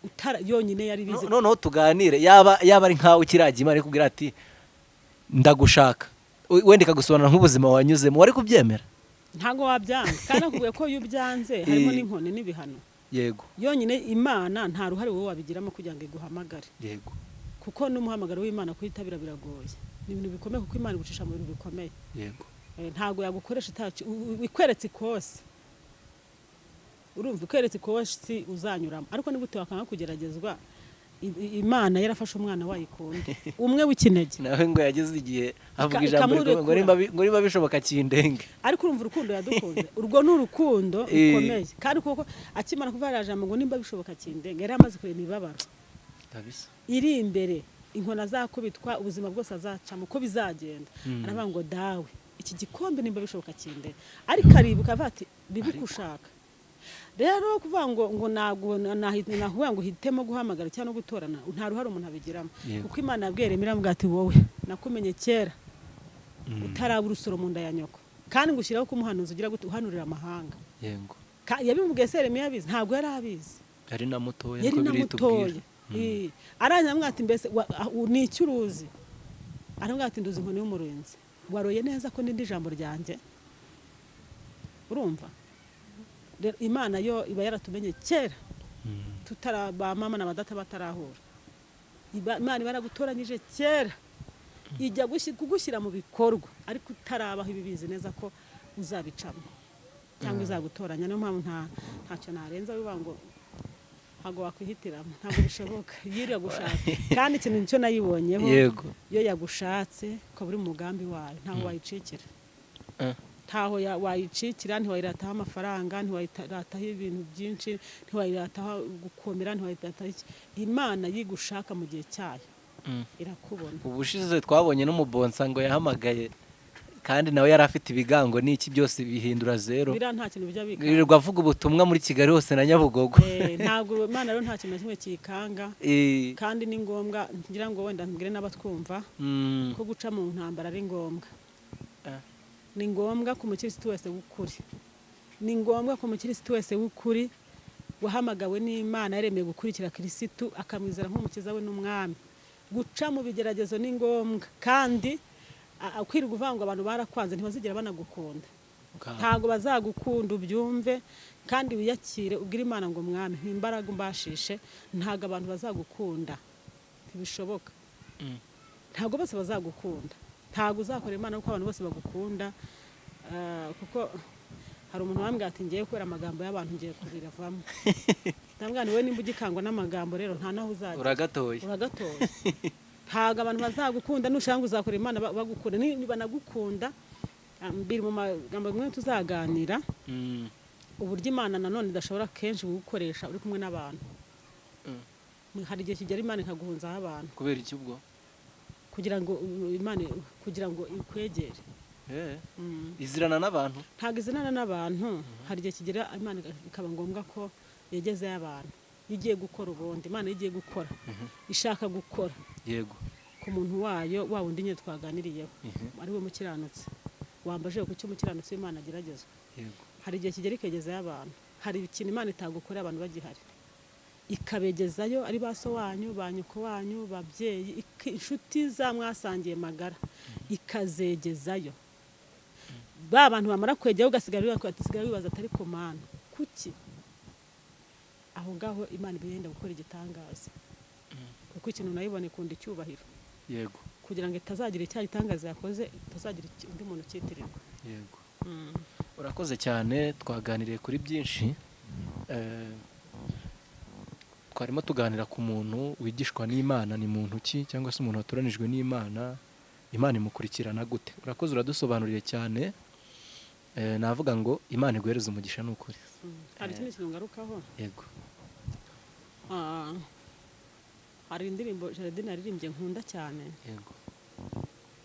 Utara yonyine yari bizi. Noneho tuganire, yaba ari nkawe ukiragiye, Imana ikubwira ati ndagushaka, wenda ikagusobanura nk'ubuzima wanyuzemo, wari kubyemera? Ntabwo wabyanga, kandi nakubwiye ko iyo ubyanze harimo n'inkoni n'ibihano. Yonyine Imana nta ruhare wowe wabigiramo kugira ngo iguhamagare. Kuko n'umuhamagaro w'Imana kuyitabira biragoye, ni ibintu bikomeye, kuko Imana igucisha mu bintu bikomeye. Ntabwo yagukoresha ikweretse ikosi, urumva, ikweretse ikosi uzanyuramo. Ariko niba wakanga kugeragezwa, Imana yarafashe umwana wayo ikunda umwe w'ikinege, nawe ngo yageze igihe avuga ijambo rikomeye ngo ikamurekura. Nimba bishoboka kindenge. Ariko urumva urukundo yadukunze, urwo ni urukundo rukomeye. Kandi kuko akimara kuvuga ririya jambo ngo nimba bishoboka kindenge, yari amaze kureba imibabaro kabisa iri imbere, inkoni azakubitwa, ubuzima bwose azacamo, uko bizagenda. Aravuga ngo dawe, iki gikombe nimba bishoboka kindenge. Ariko aribuka avuga ati bibe uko ushaka. Rero kuvuga ngo ntabwo nakuvuga ngo uhitemo guhamagara cyangwa no gutorana, nta ruhare umuntu abigiramo. Kuko Imana yabwiye Yeremiya, iramubwira ati wowe nakumenye kera utaraba urusoro mu nda ya nyoko, kandi ngushyiraho ko umuhanuzi ugira gute, uhanurira amahanga. Yabimubwiye se Yeremiya abizi? Ntabwo yari abizi. Yari na mutoya. Yari Niko na biri mutoya. tubwira. Arangiza aramubwira ati mbese ni iki uruzi? Aramubwira ati nduzi inkoni y'umurinzi. Waroye neza ko n'indi jambo ryanjye. Urumva rero, Imana yo iba yaratumenye kera tutara ba mama na ba data batarahura. Imana iba yaragutoranyije kera, ijya kugushyira mu bikorwa ariko utarabaho, ibibizi neza ko uzabicamo cyangwa izagutoranya. Niyo mpamvu ntacyo narenza bivuga ngo ntabwo wakwihitiramo, ntabwo bishoboka iyo iri gushaka. Kandi ikintu nicyo nayibonyeho, iyo yagushatse ukaba uri mu mugambi wayo, ntaho wayicikira. Ntaho wayicikira. Ntiwayirataho amafaranga, ntiwayirataho ibintu byinshi, ntiwayirataho gukomera, ntiwayirataho iki. Imana yigushaka mu gihe cyayo irakubona. Ubushize twabonye n'umubonsa ngo yahamagaye, kandi nawe yari afite ibigango n'iki, byose bihindura zero. Biriya nta kintu bijya bikanga. Yirirwa avuga ubutumwa muri Kigali hose na Nyabugogo. Ntabwo Imana rero nta kintu na kimwe kiyikanga. Kandi ni ngombwa, ngira ngo wenda mbwire n'abatwumva ko guca mu ntambara ari ngombwa. Ni ngombwa ku mukirisitu wese w'ukuri, ni ngombwa ku mukirisitu wese w'ukuri wahamagawe n'Imana, yaremeye gukurikira Kirisitu, akamwizera nk'umukiza we n'umwami. Guca mu bigeragezo ni ngombwa. Kandi kwirirwa uvuga ngo abantu barakwanze, ntibazigera banagukunda. Ntabwo bazagukunda, ubyumve kandi wiyakire, ubwire Imana ngo mwami mpa imbaraga umbashishe. Ntabwo abantu bazagukunda, ntibishoboka. Ntabwo bose bazagukunda. Ntabwo uzakora Imana kuko abantu bose bagukunda. Kuko hari umuntu wambwiye ati ngiye kubera amagambo y'abantu ngiye kubiravamo. Ndambwira nti wowe nimba ugikangwa n'amagambo rero, nta naho uzajya. Uragatoye. Uragatoye. Ntabwo abantu bazagukunda. Nushaka ngo uzakora Imana bagukunda, niba banagukunda, biri mu magambo amwe tuzaganira, uburyo Imana nanone idashobora kenshi kugukoresha uri kumwe n'abantu. Hari igihe kigera Imana ikaguhunzaho abantu. Kubera iki ubwo? Kugira ngo Imana, kugira ngo ikwegere. Izirana n'abantu? Ntabwo izinana n'abantu. Hari igihe kigera Imana ikaba ngombwa ko yegezeyo abantu. Iyo igiye gukora, ubundi Imana iyo igiye gukora, ishaka gukora ku muntu wayo, wa wundi nyine twaganiriyeho, ari we mukiranutsi wambaje ku cyo umukiranutsi w'Imana ageragezwa. Hari igihe kigera ikegezayo abantu. Hari ikintu Imana itagukorera abantu bagihari, ikabegezayo, ari ba so wanyu, ba nyoko wanyu, babyeyi, inshuti za mwasangiye magara, ikazegezayo. Ba bantu bamara kwegera, ugasigara wibaza atari ko Mana kuki aho ngaho Imana iba yenda gukora igitangaza, kuko ikintu nayibone ikunda icyubahiro. Yego. Kugira ngo itazagira icyaha igitangaza yakoze, itazagira undi muntu ucyitirirwa. Yego. Urakoze cyane, twaganiriye kuri byinshi. Twarimo tuganira ku muntu wigishwa n'Imana ni muntu ki, cyangwa se umuntu watoranijwe n'Imana, Imana imukurikirana gute. Urakoze, uradusobanuriye cyane. Navuga ngo Imana iguhereze umugisha ni ukuri. Hari ikindi kintu ngarukaho. Yego. Hari indirimbo Gerardine yaririmbye nkunda cyane. Yego.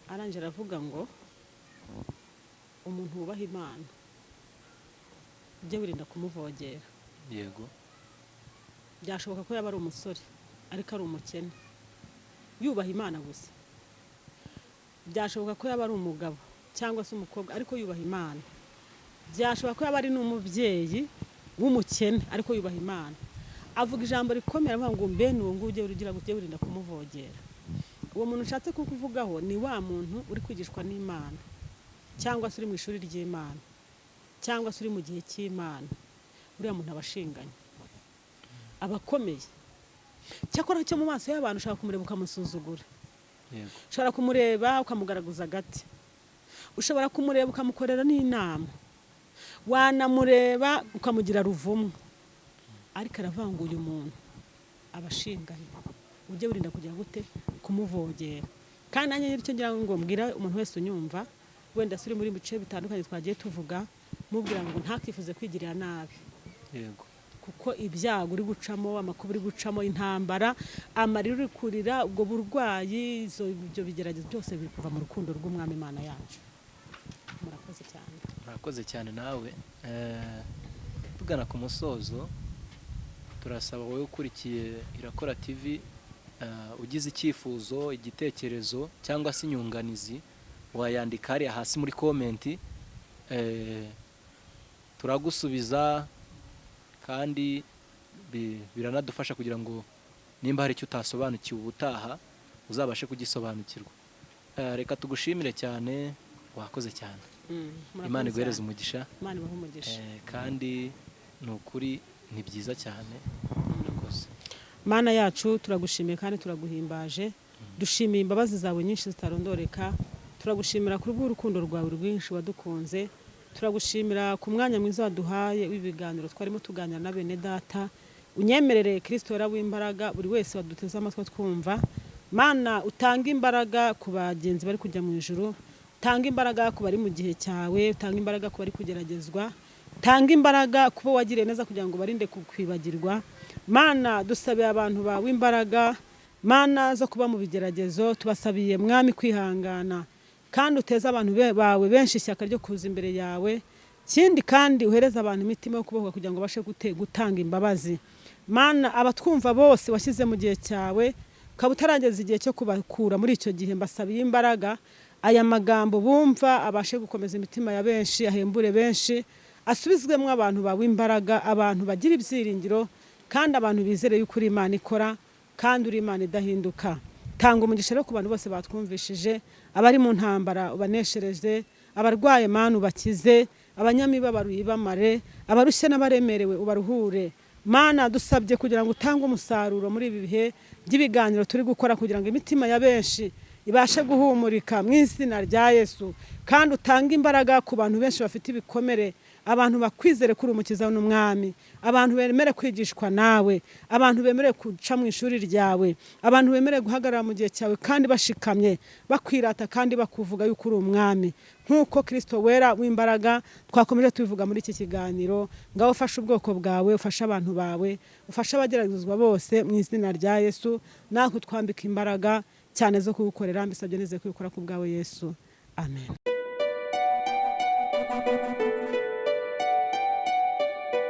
Arangije aravuga ngo umuntu wubaha Imana ujye wirinda kumuvogera. Yego. Byashoboka ko yaba ari umusore ariko ari umukene yubaha Imana gusa. Byashoboka ko yaba ari umugabo cyangwa se umukobwa ariko yubaha Imana. Byashoboka ko yaba ari n'umubyeyi w'umukene ariko yubaha Imana. Avuga ijambo rikomeye avuga ngo mbe n'uwo nguwo ujye ugira ujye wirinda kumuvogera. Uwo muntu ushatse kukuvugaho ni wa muntu uri kwigishwa n'Imana, cyangwa se uri mu ishuri ry'Imana, cyangwa se uri mu gihe cy'Imana. Uriya muntu aba ashinganye, aba akomeye. Cyakora cyo mu maso y'abantu ushobora kumureba ukamusuzugura. Yego. Ushobora kumureba ukamugaragaza agati, ushobora kumureba ukamukorera n'inama, wanamureba ukamugira ruvumwa, ariko aravuga ngo uyu muntu aba ashinganye, ujye wirinda kugira gute kumuvogera. Kandi nanjye icyo ngira ngo mbwira umuntu wese unyumva, wenda se uri muri bice bitandukanye twagiye tuvuga, mubwira ngo ntakifuze kwigirira nabi. Yego. Kuko ibyago uri gucamo, amakuba uri gucamo, intambara, amarira uri kurira, ubwo burwayi, ibyo bigeragezo byose biri kuva mu rukundo rw'Umwami Imana yacu. Murakoze cyane. Murakoze cyane nawe. Tugana ku musozo, turasaba wowe ukurikiye Irakora TV, ugize icyifuzo, igitekerezo cyangwa se inyunganizi, wayandika hariya hasi muri komenti, turagusubiza, kandi biranadufasha kugira ngo nimba hari icyo utasobanukiwe ubutaha uzabashe kugisobanukirwa. Reka tugushimire cyane, wakoze cyane. Imana iguhereze umugisha. Imana ibahe umugisha. Kandi ni ukuri ni byiza cyane. Murakoze. Mana yacu turagushimiye kandi turaguhimbaje. Dushimiye imbabazi zawe nyinshi zitarondoreka. Turagushimira ku bw'urukundo rwawe rwinshi wadukunze. Turagushimira ku mwanya mwiza waduhaye w'ibiganiro twarimo tuganira na bene data. Unyemerere Kristo wera w'imbaraga, buri wese waduteze amatwi twumva. Mana utanga imbaraga ku bagenzi bari kujya mu ijuru, utanga imbaraga ku bari mu gihe cyawe, utanga imbaraga ku bari kugeragezwa, utanga imbaraga kubo wagiriye neza kugira ngo barinde kukwibagirwa. Mana dusabiye abantu bawe imbaraga, Mana zo kuba mu bigeragezo, tubasabiye Mwami kwihangana, kandi uteze abantu bawe benshi ishyaka ryo kuza imbere yawe. Kindi kandi uhereza abantu imitima yo kubohoka kugira ngo babashe gutanga imbabazi. Mana abatwumva bose washyize mu gihe cyawe, ukaba utarageza igihe cyo kubakura muri icyo gihe, mbasabiye imbaraga, aya magambo bumva abashe gukomeza imitima ya benshi, ahembure benshi, asubizwemo abantu bawe imbaraga, abantu bagira ibyiringiro, kandi abantu bizere yuko uri Imana ikora, kandi uri Imana idahinduka. Tanga umugisha rero ku bantu bose batwumvishije, abari mu ntambara ubaneshereze, abarwaye Mana ubakize, abanyamibabaro uyibamare, abarushye n'abaremerewe ubaruhure. Mana dusabye kugira ngo utange umusaruro muri ibi bihe by'ibiganiro turi gukora, kugira ngo imitima ya benshi ibashe guhumurika mu izina rya Yesu, kandi utange imbaraga ku bantu benshi bafite ibikomere, abantu bakwizere kuri umukiza n'umwami, abantu bemere kwigishwa nawe, abantu bemere guca mu ishuri ryawe, abantu bemere guhagarara mu gihe cyawe kandi bashikamye, bakwirata kandi bakuvuga yuko uri umwami. Nk'uko Kristo wera w'imbaraga twakomeje tubivuga muri iki kiganiro, ngaho ufashe ubwoko bwawe, ufashe abantu bawe, ufashe abageragezwa bose mu izina rya Yesu, natwe twambika imbaraga cyane zo kugukorera. Mbisabye neze kubikora ku bwawe Yesu. Amen.